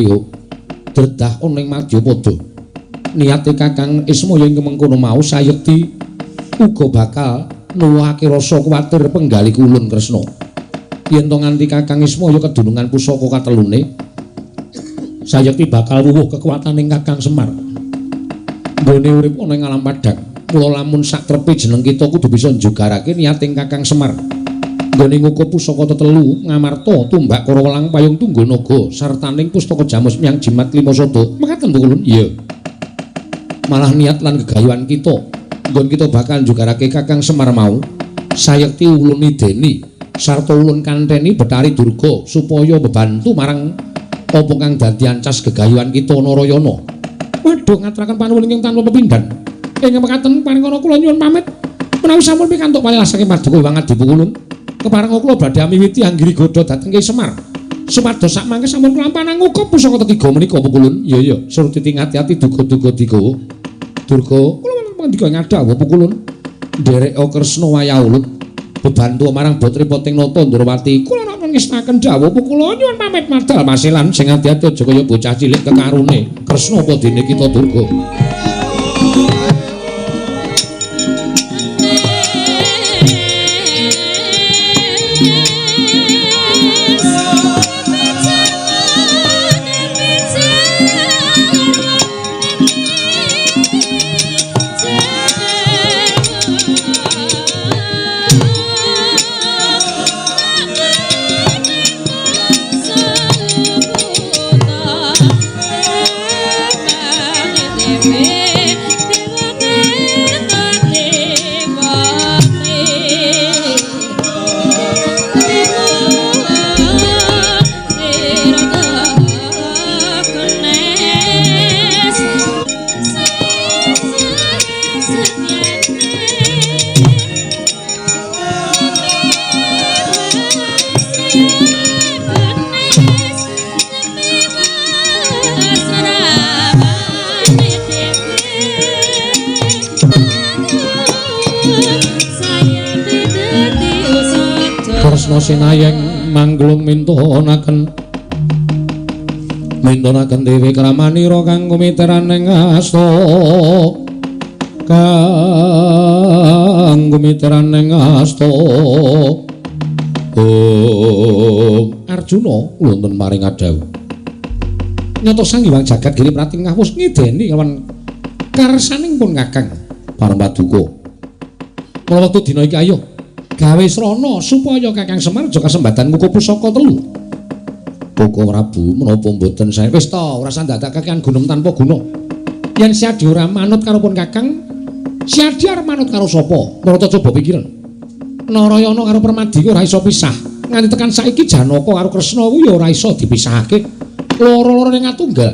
dredah ana ing Madyapada. Niate Kakang Ismaya ing mengkono mau sayekti uga bakal nuwuhake rasa kuwatir penggali kulun Kresna. Yen to nganti Kakang Ismaya kedunungan pusaka katelune, sayekti bakal wuwuh kekuwataning Kakang Semar. Nggone urip ana ing alam padhang. Mula lamun sak trepe jeneng kita kudu bisa njugarake niating Kakang Semar. Nggone ngukup pusaka tetelu Ngamarta tumbak Karawelang payung tunggul naga sartaning pustaka jamus miang jimat lima sada. Mekaten pukulun? Iya. Malah niat lan gegayuhan kita nggon kita bakal njugarake Kakang Semar mau sayekti ulun ideni sarta ulun kanteni Betari Durga supaya bebantu marang apa kang dadi ancas gegayuhan kita Narayana. Waduh, ngaturaken panuwun ingkang tanpa pepindhan. Ing mekaten paringana kula nyuwun pamit. Menawi sampun pikantuk palilah saking paduka Hyang Adi Pukulun, keparenga kula badhe amiwiti anggiri godha dhateng Kyai Semar. Supados sak mangke sampun kelampanan ngukup pusaka tetiga menika Pukulun. Iya iya, surtiti ngati-ati duga-duga digawa. Durga, kula ngendika ing adhawuh Pukulun. Ndereka Kresna wayah ulun bebantu marang Botripoting Nata Ndrawati. Kula ora ngestaken dawuh Pukulun, nyuwun pamit madal masilan sing ati-ati aja kaya bocah cilik kekarune. Kresna apa dene kita Durga. Kresna sinayeng mangglung mintunaken mintunaken dewi kramanira kang gumiteran ing asta kang gumiteran ing asta. Oh, Arjuna wonten maring adhawuh nyata Sang Hyang Jagat Giri Pratingah wis ngideni lawan karsaning pun Kakang Parang Paduka. Mula wektu dina iki ayo gawe srana supaya Kakang Semar aja kasembatan ngukup pusaka telu. Koko Prabu menapa mboten sae? Wis ta, ora usah ndadak kakean gunem tanpa guna. Yen Siadi ora manut karo pun Kakang, Siadi arep manut karo sapa? Narata coba pikiran. Narayana karo Permadi ora iso pisah. Nganti tekan saiki Janaka karo Kresna kuwi ya ora iso dipisahake. Loro-lorone ngatunggal.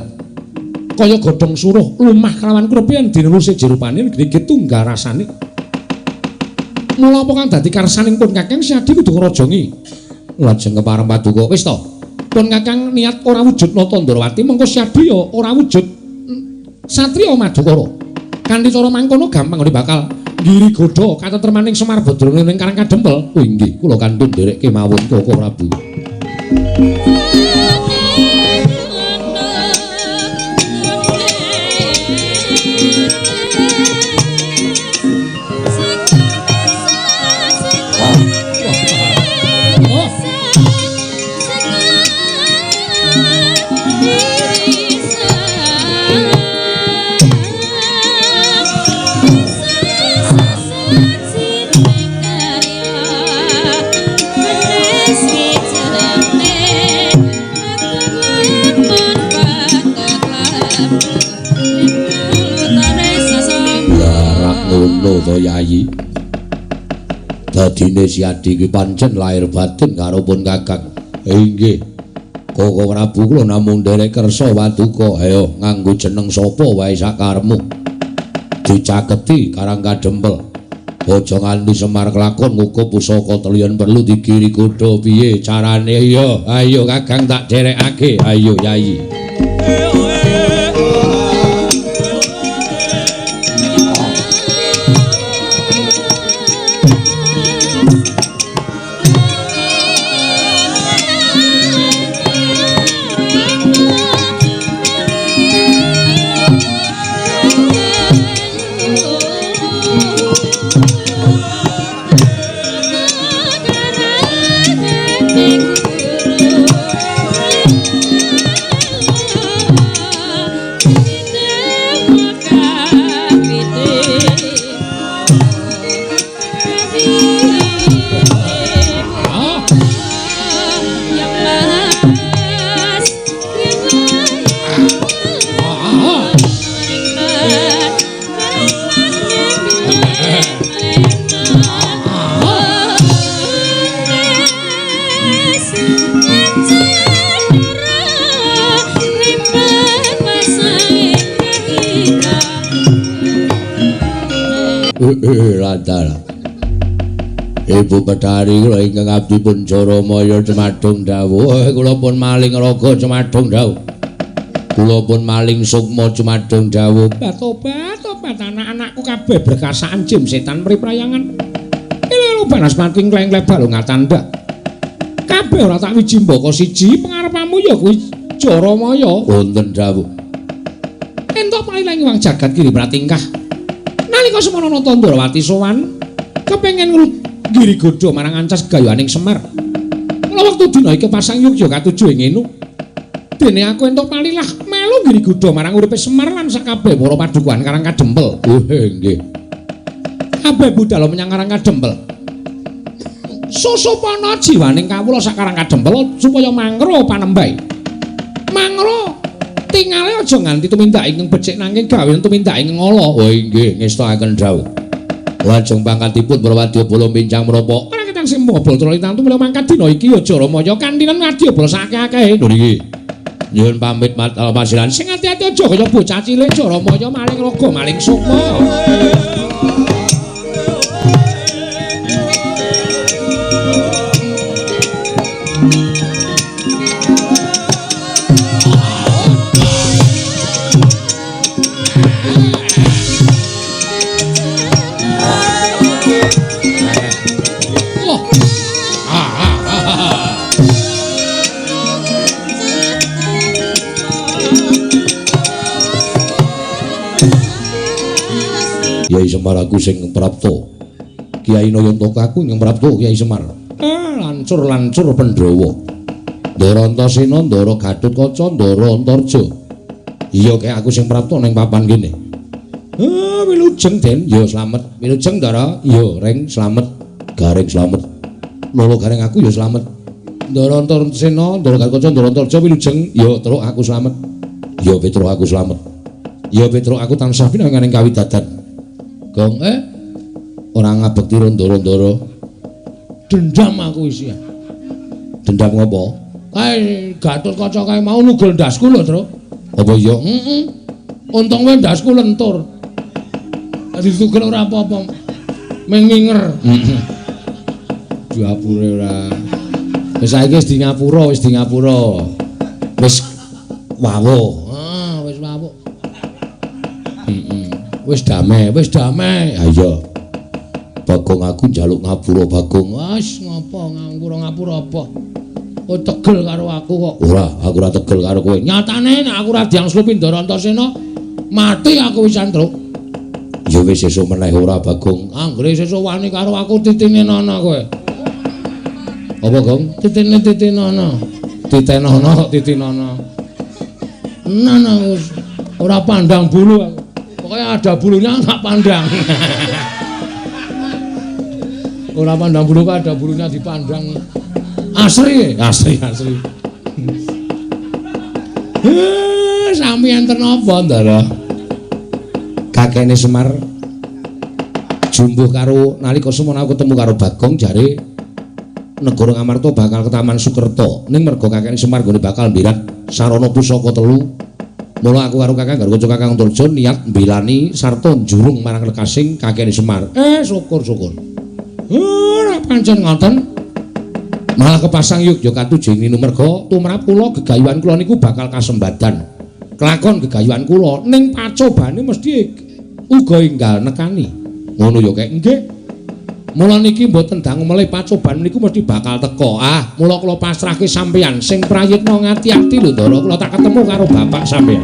Kaya godhong suruh lumah kelawan krepe yen dineluse jerupane gede tunggal rasane. Mula apa kang dadi karsaning pun Kakang Siadi kudu ngrajangi. Lajeng kepareng paduka. Wis ta. Pun Kakang niat ora wujud Nata Ndrawati, mengko Siadi ya ora wujud satriya Madukara. Kanthi cara mangkono gampang ora bakal nggiri godha katentremaning Semar Badrana ning Karang Kadempel. Oh inggih, kula kantun nderek kemawon Koko Prabu. Yayi. Dadine si Adi ki pancen lahir batin karo pun Kakang. Inggih. Koko Prabu kula namung nderek kersa paduka. Ayo nganggo jeneng sapa wae sakarepmu. Dicaketi Karang Kadempel. Aja nganti Semar kelakon ngukup pusaka telu yen perlu digiri kuda piye carane ya. Ayo Kakang tak derekake. Ayo Yayi. Lantar. Ibu Betari kula ingkang abdi pun Jaramaya cemadung dawuh. Kula pun maling raga cemadung dawuh. Kula pun maling sukma cemadung dawuh. Tobat tobat anak-anakku kabeh berkasaan jim setan mriprayangan. Lho banaspati ngleng-ngleng balung tanda. Kabeh ora tak wiji mbaka siji pengarepamu ya kuwi Jaramaya. Wonten dawuh. Entuk palilang wang jagat kiri pratingkah. Nalika semono nata Ndrawati sowan kepengin nggiri godha marang ancas gayuhaning Semar. Mula wektu dina iki pasang yogya katuju ing ngenu. Dene aku entuk palilah melu nggiri godha marang uripe Semar lan sakabeh para padukuhan Karang Kadempel. Nggih. Kabeh budal menyang Karang Kadempel. Susupana jiwaning kawula sak Karang Kadempel supaya mangro panembahe. Mangro tingale aja nganti tumindak ingkang becik nanging gawe tumindak ingkang ala. Oh inggih, ngestakaken dawuh. Lajeng pangkatipun para wadyabala mincang menapa? Ora ketang sing mobol trolitan tumila mangkat dina iki ya Jaramaya kantinan wadyabala sakeh-akehe. Lho niki. Nyuwun pamit pasiran. Sing ati-ati aja kaya bocah cilik Jaramaya maling raga maling sukma. Kyai Semar aku sing prapta. Kyai Nayantaka aku ingkang prapta Kyai Semar. Lancur-lancur Pandhawa. Ndara Antasena, Ndara Gatotkaca, Ndara Antarja. Iya kaya aku sing prapta ning papan kene. Wilujeng Den, ya slamet. Wilujeng Ndara, ya Reng slamet. Gareng slamet. Loro gareng aku ya slamet. Ndara Antasena, Ndara Gatotkaca, Ndara Antarja wilujeng, ya truk aku slamet. Ya Petruk aku slamet. Ya Petruk aku tansah pinanganing kawidadan. Gong ora ngabekti ndoro-ndoro. Dendam aku isih. Dendam ngopo? Kae Gatotkaca kae mau nugel ndasku lho, Truk. Apa iya? Heeh. Untung wae ndasku lentur. Dadi tugel ora apa-apa. Ming nginger. Heeh. Diapure ora. Wis saiki wis di ngapura, wis di ngapura. Wis wawuh. Ah, wis wawuh. Heeh. Wis damai, wis damai. Ha iya. Bagong aku njaluk ngapura Bagong. Wis ngopo ngapura apa? Kowe tegel karo aku kok. Ora, aku ora tegel karo kowe. Nyatane nek aku ora diangslupi Ndara Antasena, mati aku wisan, Truk. Ya wis sesuk meneh ora Bagong. Anggere sesuk wani karo aku titine nana kowe. Apa, Gong? Titine titinana. Titenana kok titinana. Nana ora pandang bulu aku. Pokoknya ada bulunya tak pandang. Ora pandang bulu kok ada bulunya dipandang. Asri, asri, asri. Sami enten apa, Ndara? Kakene Semar Jumbuh karo nalika semono aku ketemu karo Bagong jare negara Ngamarta bakal ketaman Sukerta. Ning merga kakekne Semar nggone bakal mbirat sarana pusaka telu. Mula aku karo Kakang Garukaca Kakang Antarja niat mbelani sarta njurung marang lekasing kakekne Semar. Syukur-syukur. Ora pancen ngoten. Malah kepasang yogya katujeng ninu merga tumrap kula gegayuhan kula niku bakal kasembadan. Kelakon gegayuhan kula ning pacobane mesti uga enggal nekani. Ngono ya kek nggih. Mula niki mboten dangu melih pacoban niku mesti bakal teka. Ah, mula kula pasrahke sampeyan sing prayitna ngati-ati lho Ndara, kula tak ketemu karo bapak sampeyan.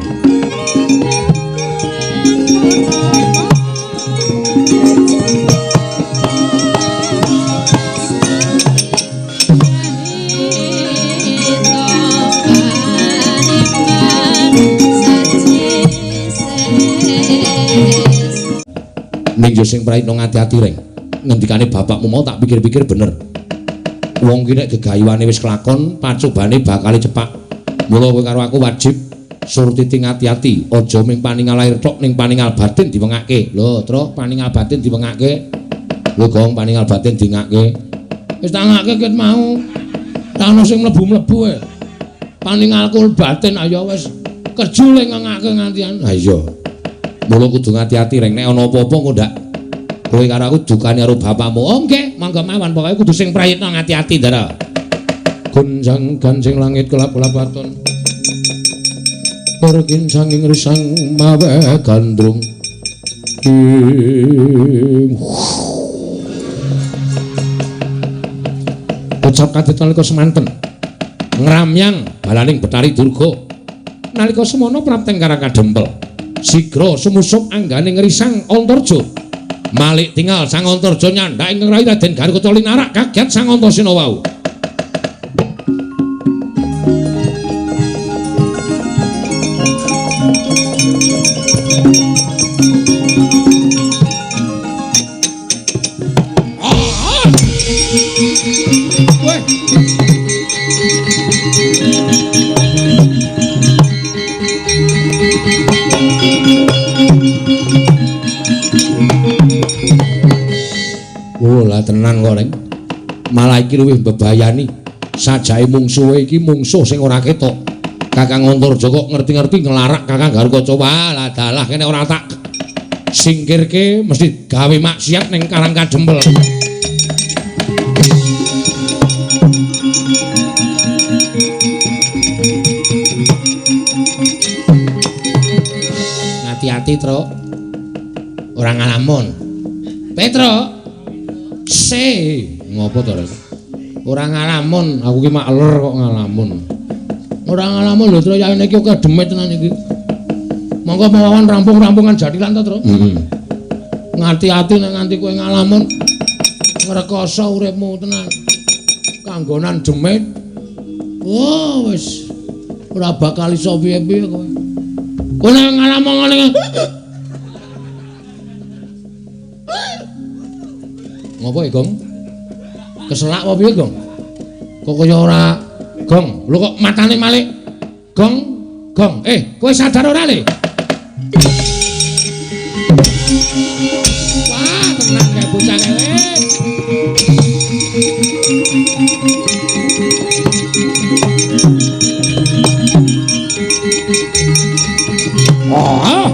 Ning yo sing prayitna ngati-ati reng. Ngendikane bapakmu mau tak pikir-pikir bener. Wong ki nek gegayuhane wis kelakon, pacobane bakal cepak. Mula kowe karo aku wajib surtiti ngati-ati, aja mung paningal lahir tok ning paningal batin diwengake. Lho, Truk, paningal batin diwengake. Lho, Gong, paningal batin dingake. Wis tak ngake ket mau. Tak ono sing mlebu-mlebu e. Paningalku batin ayo wis kerjule ngengake ngantian. Ha iya. Mula kudu ngati-ati reng, nek ana apa-apa engko ndak kowe karo aku dukane karo bapakmu. Oh nggih, monggo mawon, pokoke kudu sing prayitna ngati-ati, Ndara. Gonjang ganjing langit kelap-kelap waton. Perkin sanging risang mawe gandrung. Ucap kadhet nalika semanten ngramyang balaning Betari Durga. Nalika semono prapteng Karang Kadempel. Sigra sumusup anggane ngrisang Antarja. Malik tinggal Sang Antarja nyandak ingkang rayi Raden Garukaca linarak kaget Sang Antasena wau. Lah tenan kok, Reng. Malah iki luwih mbebayani. Sajake mungsuhe iki mungsuh sing ora ketok. Kakang Antarja kok ngerti-ngerti nglarak Kakang Garukaca. Wah, lah dalah kene ora tak singkirke mesti gawe maksiat ning Karang Kadempel. Ngati-ati, Truk. Ora ngalamun. Petro. Se, ngopo to, Rek? Ora ngalamun, aku ki mak ler kok ngalamun. Ora ngalamun lho, Truk, yane iki akeh demit tenan iki. Monggo mawon rampung-rampungan jathilan to, Truk. Heeh. Ngati-ati nek nganti kowe ngalamun ngrekoso uripmu tenan. Kanggonan demit. Wah, wis ora bakal iso piye-piye kowe. Kowe nek ngalamun ngene. Ngopo ya, Gong? Keselak apa piye, Gong? Kok kaya ora Gong? Lho kok matane malik? Gong, Gong. Kowe sadar ora, Le? Wah, tenang kae bocah kae. Oh.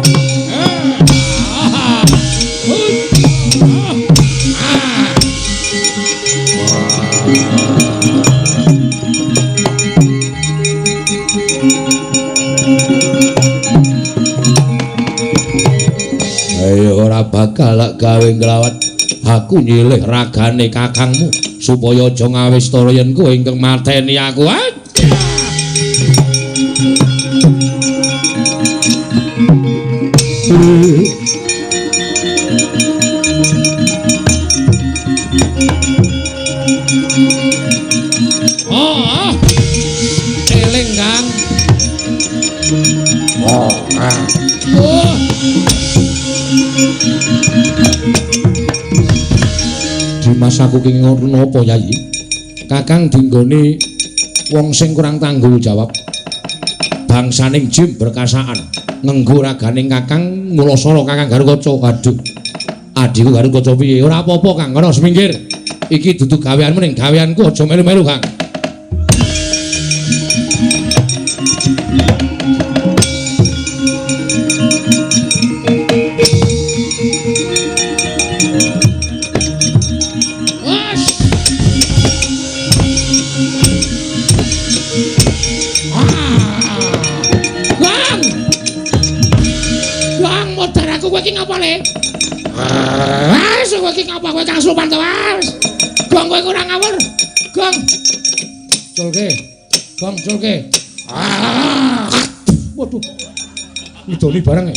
Ayo ora bakal lak gawe nglawat. Aku nyilih ragane kakangmu supaya aja ngawistara yen kowe ingkang mateni aku. Oh, eling Kang. Oh, ah. Oh. Dimas aku ki ngono napa Yayi? Kakang dinggone wong sing kurang tanggung jawab. Bangsaning jim berkasaan ngenggo raganing Kakang mulasara Kakang Garukaca. Aduh. Adhiku Garukaca piye? Ora apa-apa, Kang. Kono seminggir. Iki dudu gaweanmu ning gaweanku aja melu-melu, Kang. Kowe iki ngapa le? Wes kowe iki ngapa kowe kang slupan to wes. Gong kowe ora ngawur. Gong. Culke. Gong culke. Waduh. Ngidoni bareng e.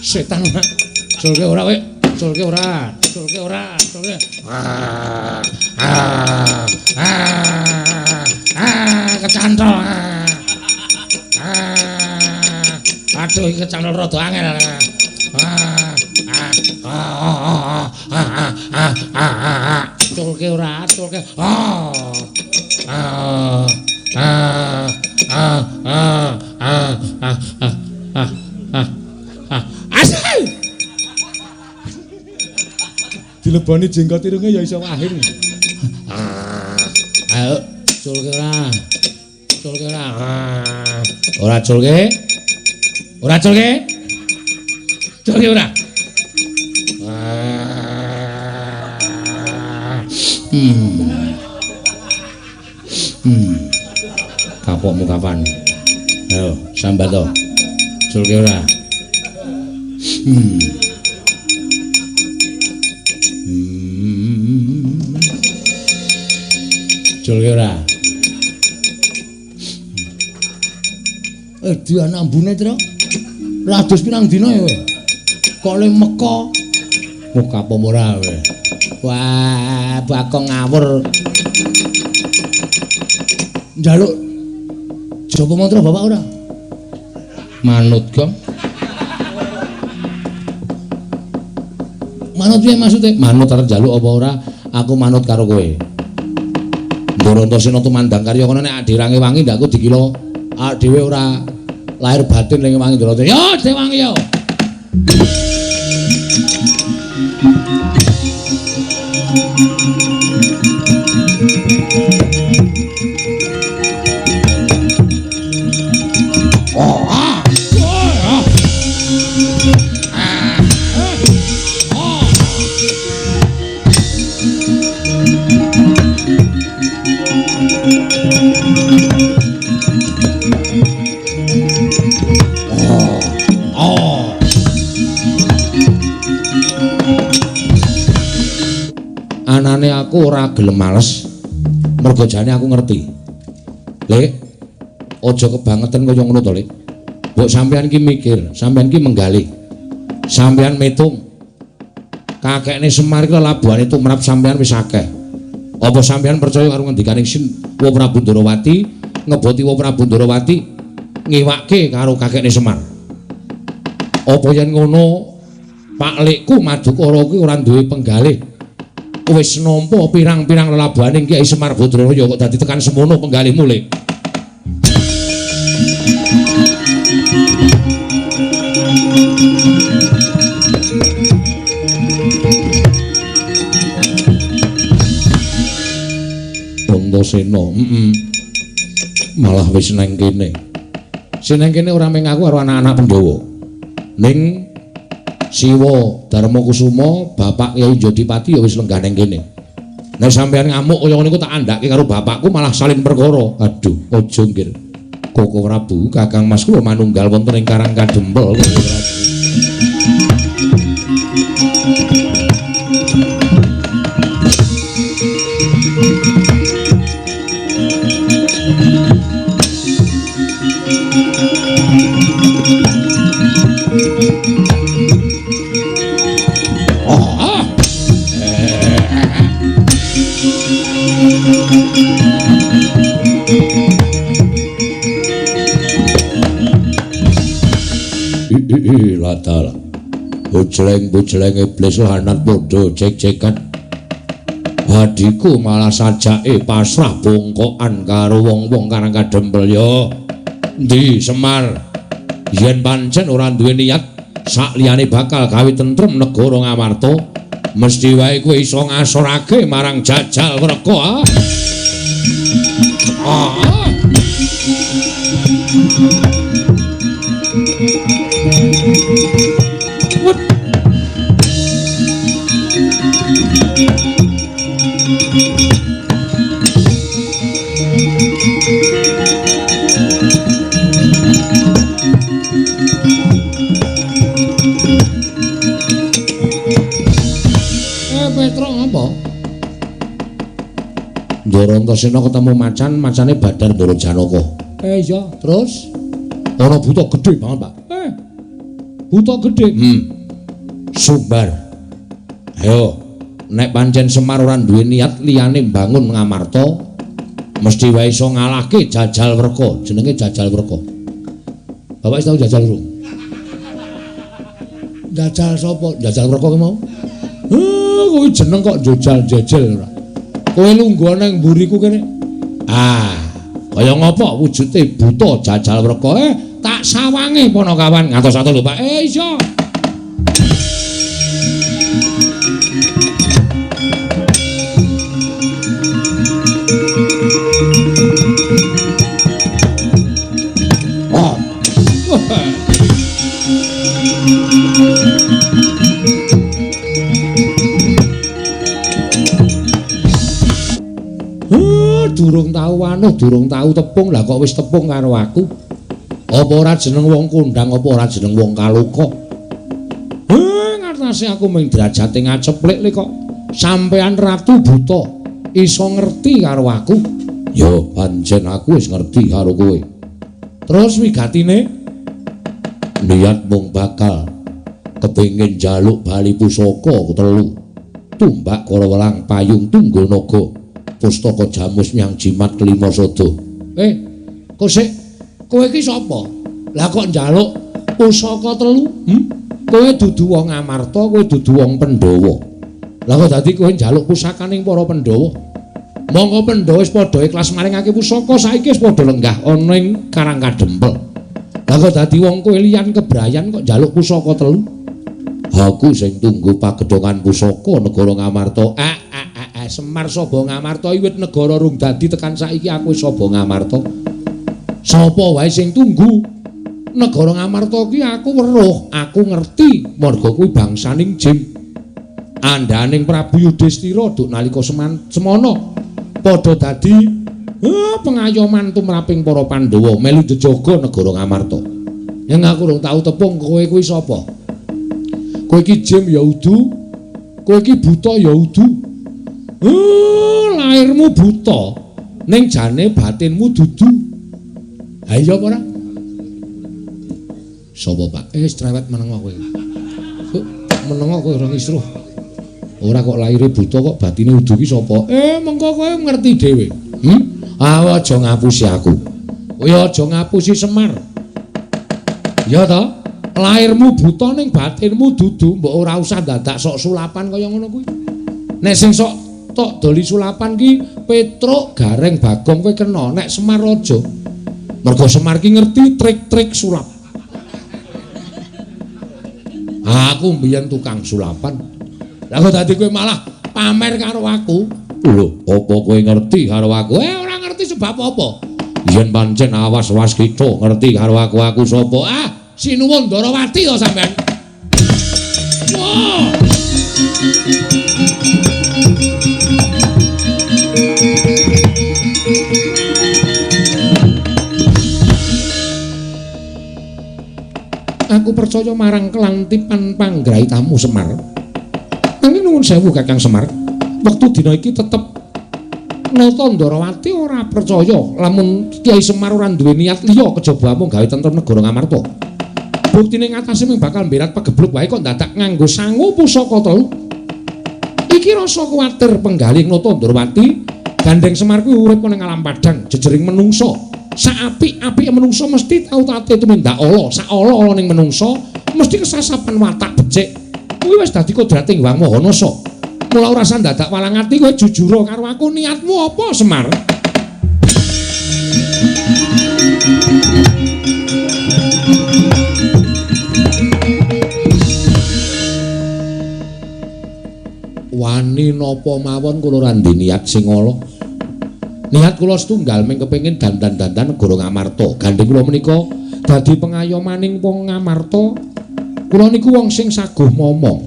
Setan ora. Culke ora kowe. Culke ora. Culke ora. Culke. Kecantol. Aduh iki kecantol rada angel. Culke ora, culke. Asal. Dileboni jenggot irunge ya iso akhir. Ayo, culke ora. Culke ora. Ora culke. Ora culke. Culke ora. Kapokmu kapan? Ayo, sambat to. Culke ora. Culke ora. Dia ambune, Tru. Ladus pirang dina ya kowe? Kok le meka? Kapok ora kowe. Wah, Bagong ngawur. Njaluk japa mantra bapak ora? Manut, Gong. Manut piye maksude? Manut arep njaluk apa ora? Aku manut karo kowe. Ndoro Antasena tumandang karya kono nek adirange wangi ndak aku dikira awake dhewe ora lahir batin ning wangi Ndoro. Yo, dewangi yo. Anane aku ora gelem males. Mergo jane aku ngerti. Lek, aja kebangetan kaya ngono to, Lek. Mbok sampeyan ki mikir, sampeyan ki menggalih. Sampeyan metung. Kakekne Semar iki lelabuhane tumrap sampeyan wis akeh. Apa sampeyan percaya karo ngendikane Sin Wa Prabu Ndorowati, ngeboti Wa Prabu Ndorowati ngiwake karo kakekne Semar? Apa yen ngono Pak Lekku Madukara kuwi ora duwe penggalih? Wis nampa pirang-pirang lelabuhane Kyai Semar Badraya kok dadi tekan semono penggalihmu, Lek. Antasena, malah wis nang kene. Sing nang kene ora mung aku karo anak-anak Pandhawa. Ning Siwa Darma Kusuma, bapak Kyai Jodipati ya wis lenggah nang kene. Nek sampeyan ngamuk kaya ngono iku tak andhake karo bapakku malah salin perkara. Aduh, aja nggir. Koko Prabu, Kakang Mas kula manunggal wonten ing Karang Kadempel. Koko Prabu. Latar bujleng-bujleng iblis lanat padha cek-cekan. Adhiku malah sajake pasrah bongkokan karo wong-wong Karang Kadempel ya. Endi Semar? Yen pancen ora duwe niat Sakliyane bakal gawe tentrem negara Ngamarta, mesti wae kowe iso ngasorake marang Jajal Wreka. Ah. Ah. What? Petro ngapa? Ndara Antasena ketemu macan, macane Badar Ndara Janaka. Iya, terus ana buta gedhe banget, Pak. Buta gedhe. Sumbar. Ayo, nek pancen Semar ora duwe niat liyane mbangun Ngamarta, mesti wae iso ngalahke Jajal Wreka. Jenenge Jajal Wreka. Bapak wis tau jajal urung? Jajal sapa? Jajal Wreka ki mau? Kowe jeneng kok jajal-jajal ora. Kowe lungguh nang mburiku kene. Ah, kaya ngapa wujude buta Jajal Wreka? Tak sawange Panakawan ngantos-atos lho, Pak. Iya. Durung tau anuh, durung tau tepung, lah kok wis tepung karo aku. Apa ora jeneng wong kondang, apa ora jeneng wong kaloka? Ngatasi aku mung derajate ngaceplik le kok sampean ratu buta iso ngerti karo aku. Ya pancen aku wis ngerti karo kowe. Terus wigatine niat mung bakal kepengin njaluk bali pusaka telu. Tumbak Karawelang payung tunggul naga. Pustaka jamus nyang jimat kelima sada. Kok sik kowe iki sapa? Lah kok njaluk pusaka telu? Kowe dudu wong Amarta, kowe dudu wong Pandhawa. Lah kok dadi kowe njaluk pusakaning para Pandhawa? Monggo Pandhawa wis padha ikhlas maringake pusaka, saiki wis padha lenggah ana ing Karang Kadempel. Lah kok dadi wong kowe liyan kebrayan kok njaluk pusaka telu? Aku sing tunggu pagedhongan pusaka negara Ngamarta. Semar Saba Ngamarta wiwit negara rung dadi tekan saiki aku Saba Ngamarta. Sapa wae sing tunggu negara Ngamarta ki aku weruh, aku ngerti marga kuwi bangsaning Jim. Andhaning Prabu Yudhistira duk nalika semana padha dadi pengayoman tumraping para Pandhawa melu jejaga negara Ngamarta. Yen aku rung tau tepung kowe kuwi sapa? Kowe iki Jim ya udu, kowe iki buta ya udu. Lahirmu buta ning jane batinmu dudu. Ha iya apa ora? Sapa, Pak? Cerewet meneng kowe. Meneng kowe ora ngisruh. Ora kok lahire buta kok batine udu ki sapa? Mengko kowe ngerti dhewe. Aja ngapusi aku. Kowe aja ngapusi Semar. Ya ta? Lahirmu buta ning batinmu dudu, mbok ora usah dadak sok sulapan kaya ngono kuwi. Nek sing sok tok doli sulapan ki Petruk, Gareng, Bagong kowe kena, nek Semar aja. Mergo Semar ki ngerti trik-trik sulap. Aku mbiyen tukang sulapan. Lah kok dadi kowe malah pamer karo aku? Lho, apa kowe ngerti karo aku? Ora ngerti sebab apa. Yen pancen awas-was kita ngerti karo aku, aku sapa? Ah, sinuwun Ndarawati to sampean. Wah. Aku percaya marang kelantipan panggraitamu Semar. Nanging nuwun sewu Kakang Semar, wektu dina iki tetep Nata Ndarawati ora percaya lamun Kyai Semar ora duwe niat liya kejaba amung gawe tentrem negara Ngamarta. Buktine ngatasé mung bakal mberat pegebluk wae kok dadak nganggo sangu pusaka telu. Iki rasa kuwatir penggalih Nata Ndarawati, gandeng Semar kuwi urip ana ing alam padhang jejering menungsa. Saapik-apike menungsa mesti tau tate tumindak ala, sak ala-ala ning menungsa mesti kesasapan watak becik. Kuwi wis dadi kodrating Hyang Maha Nasa. Mula ora usah dadak walang ati, kowe jujur karo aku, niatmu apa Semar? napa mawon kula ora ndhe niat sing ala. Niat kula setunggal ming kepengin dandan-dandan negara Ngamarta. Gandeng kula menika dadi pengayomaning wong Ngamarta. Kula niku wong sing saguh momong.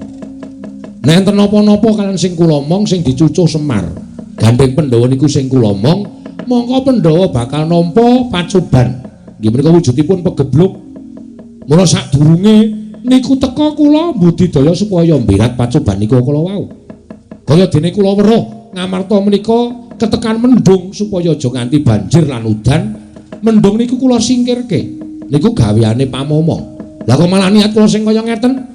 Nek enten napa-napa kaliyan sing kula omong sing dicucuh Semar. Gandeng Pandhawa niku sing kula omong, mongko Pandhawa bakal nampa pacoban. Nggih menika wujudipun pegebluk. Mula sadurunge niku teka kula mbudidaya supaya mbirat pacoban niku kala wau. Kaya dene kula weruh Ngamarta menika ketekan mendung supaya aja nganti banjir lan udan. Mendung niku kula singkirke. Niku gaweane pamomong. Lah kok malah niat kula sing kaya ngeten?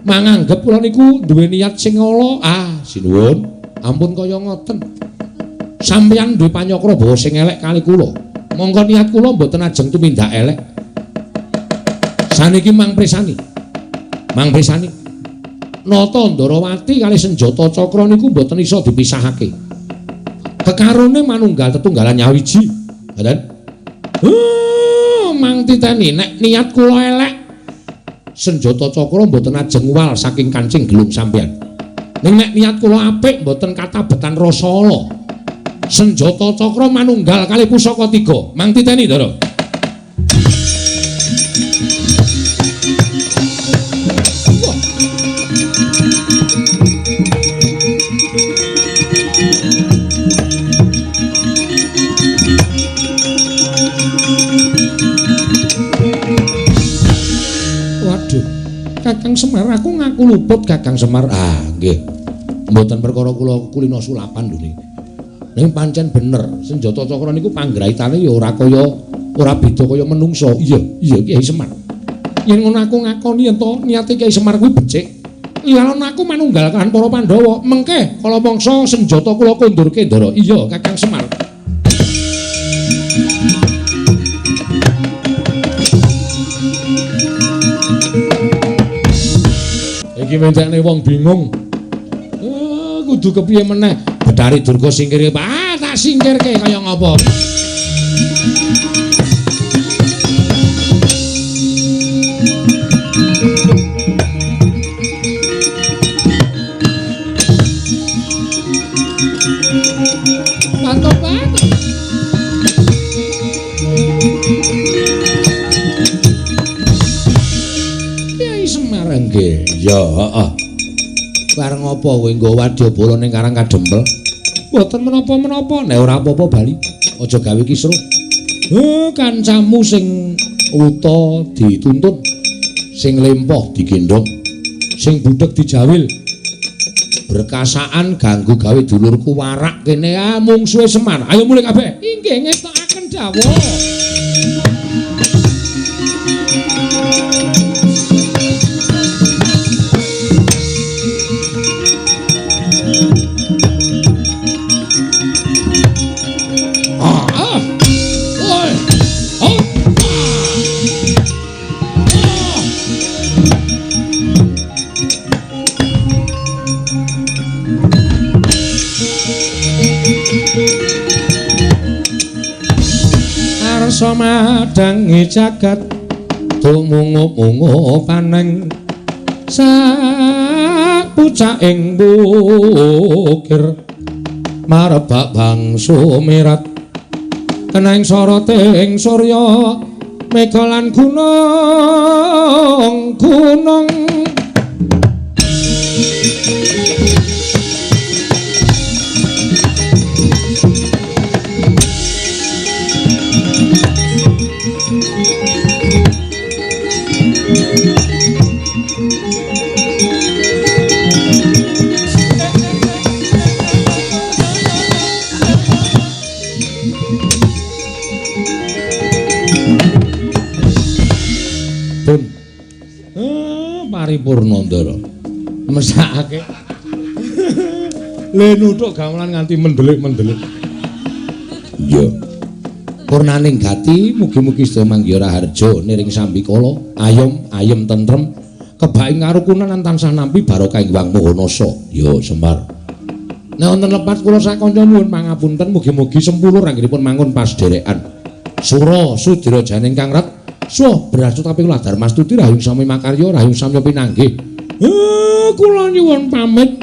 Manganggep kula niku duwe niat sing ala. Ah, sinuwun, ampun kaya ngoten. Sampeyan duwe panyakra bawa sing elek kali kula. Mongko niat kula mboten ajeng tumindak elek. Saniki mang presani. Mang presani. Nata Ndarawati kali senjata cakra niku mboten iso dipisahake. Kekarone manunggal tetunggalan nyawiji. Ngoten. Mang titeni nek niat kula elek, senjata cakra mboten ajeng wal saking kancing gelung sampeyan. Ning nek niat kula apik mboten katabetan rasa ala. Senjata cakra manunggal kali pusaka tiga. Mang titeni, Ndara. Waduh, Kakang Semar, aku ngaku luput Kakang Semar. Ah, nggih. Mboten perkara kula kulino sulapan lho niki. Ning pancen bener, senjata cakra niku panggraitane ya ora kaya ora beda kaya menungsa. Iya, iya Kyai Semar. Yen ngono aku ngakoni yen to niate Kyai Semar kuwi becik. Lan aku manunggal kalihan para Pandhawa. Mengke kala mangsa senjata kula kondurke, Ndara. Iya, Kakang Semar. Iki mentekne wong bingung. Kudu kepiye meneh? Betari Durga singkirke. Ah, tak singkirke kaya ngapa? Mantap banget. Kyai Semar nggih. Ya, heeh. Bareng apa kowe nggawa wadyabala ning Karang Kadempel? Mboten menapa-menapa, nek ora apa-apa bali. Aja gawe kisruh. Kancamu sing wuta dituntun, sing lempoh digendhong, sing budheg dijawil. Berkasaan ganggu gawe dulurku warak kene ah mungsuhe Semar. Ayo mulih kabeh. Inggih ngestokaken dawuh. Arsa madangi jagat tumungup-mungup paneng sak pucaking bukir marebak bangsu mirat keneng soroting surya mega lan gunung gunung. Paripurna Ndara. Mesakake. Le nuthuk gamelan nganti mendelik-mendelik. Iya. Purnaning gati mugi-mugi sedaya manggiha raharja niring sambikala, ayom ayem tentrem, kebaing karukunan lan tansah nampi barokah ing Hyang Maha Nasa. Ya Semar. Nek wonten lepat kula sakanca nyuwun pangapunten, mugi-mugi sempulur anggenipun mangun pasderekan. Sura sudira janing kang ret Suh berasut tapi kula Darmastuti rahayung sami makarya rahayung sami pinanggih. Kula nyuwun pamit.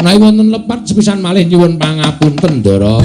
Menawi wonten lepat sepisan malih nyuwun pangapunten, Ndara.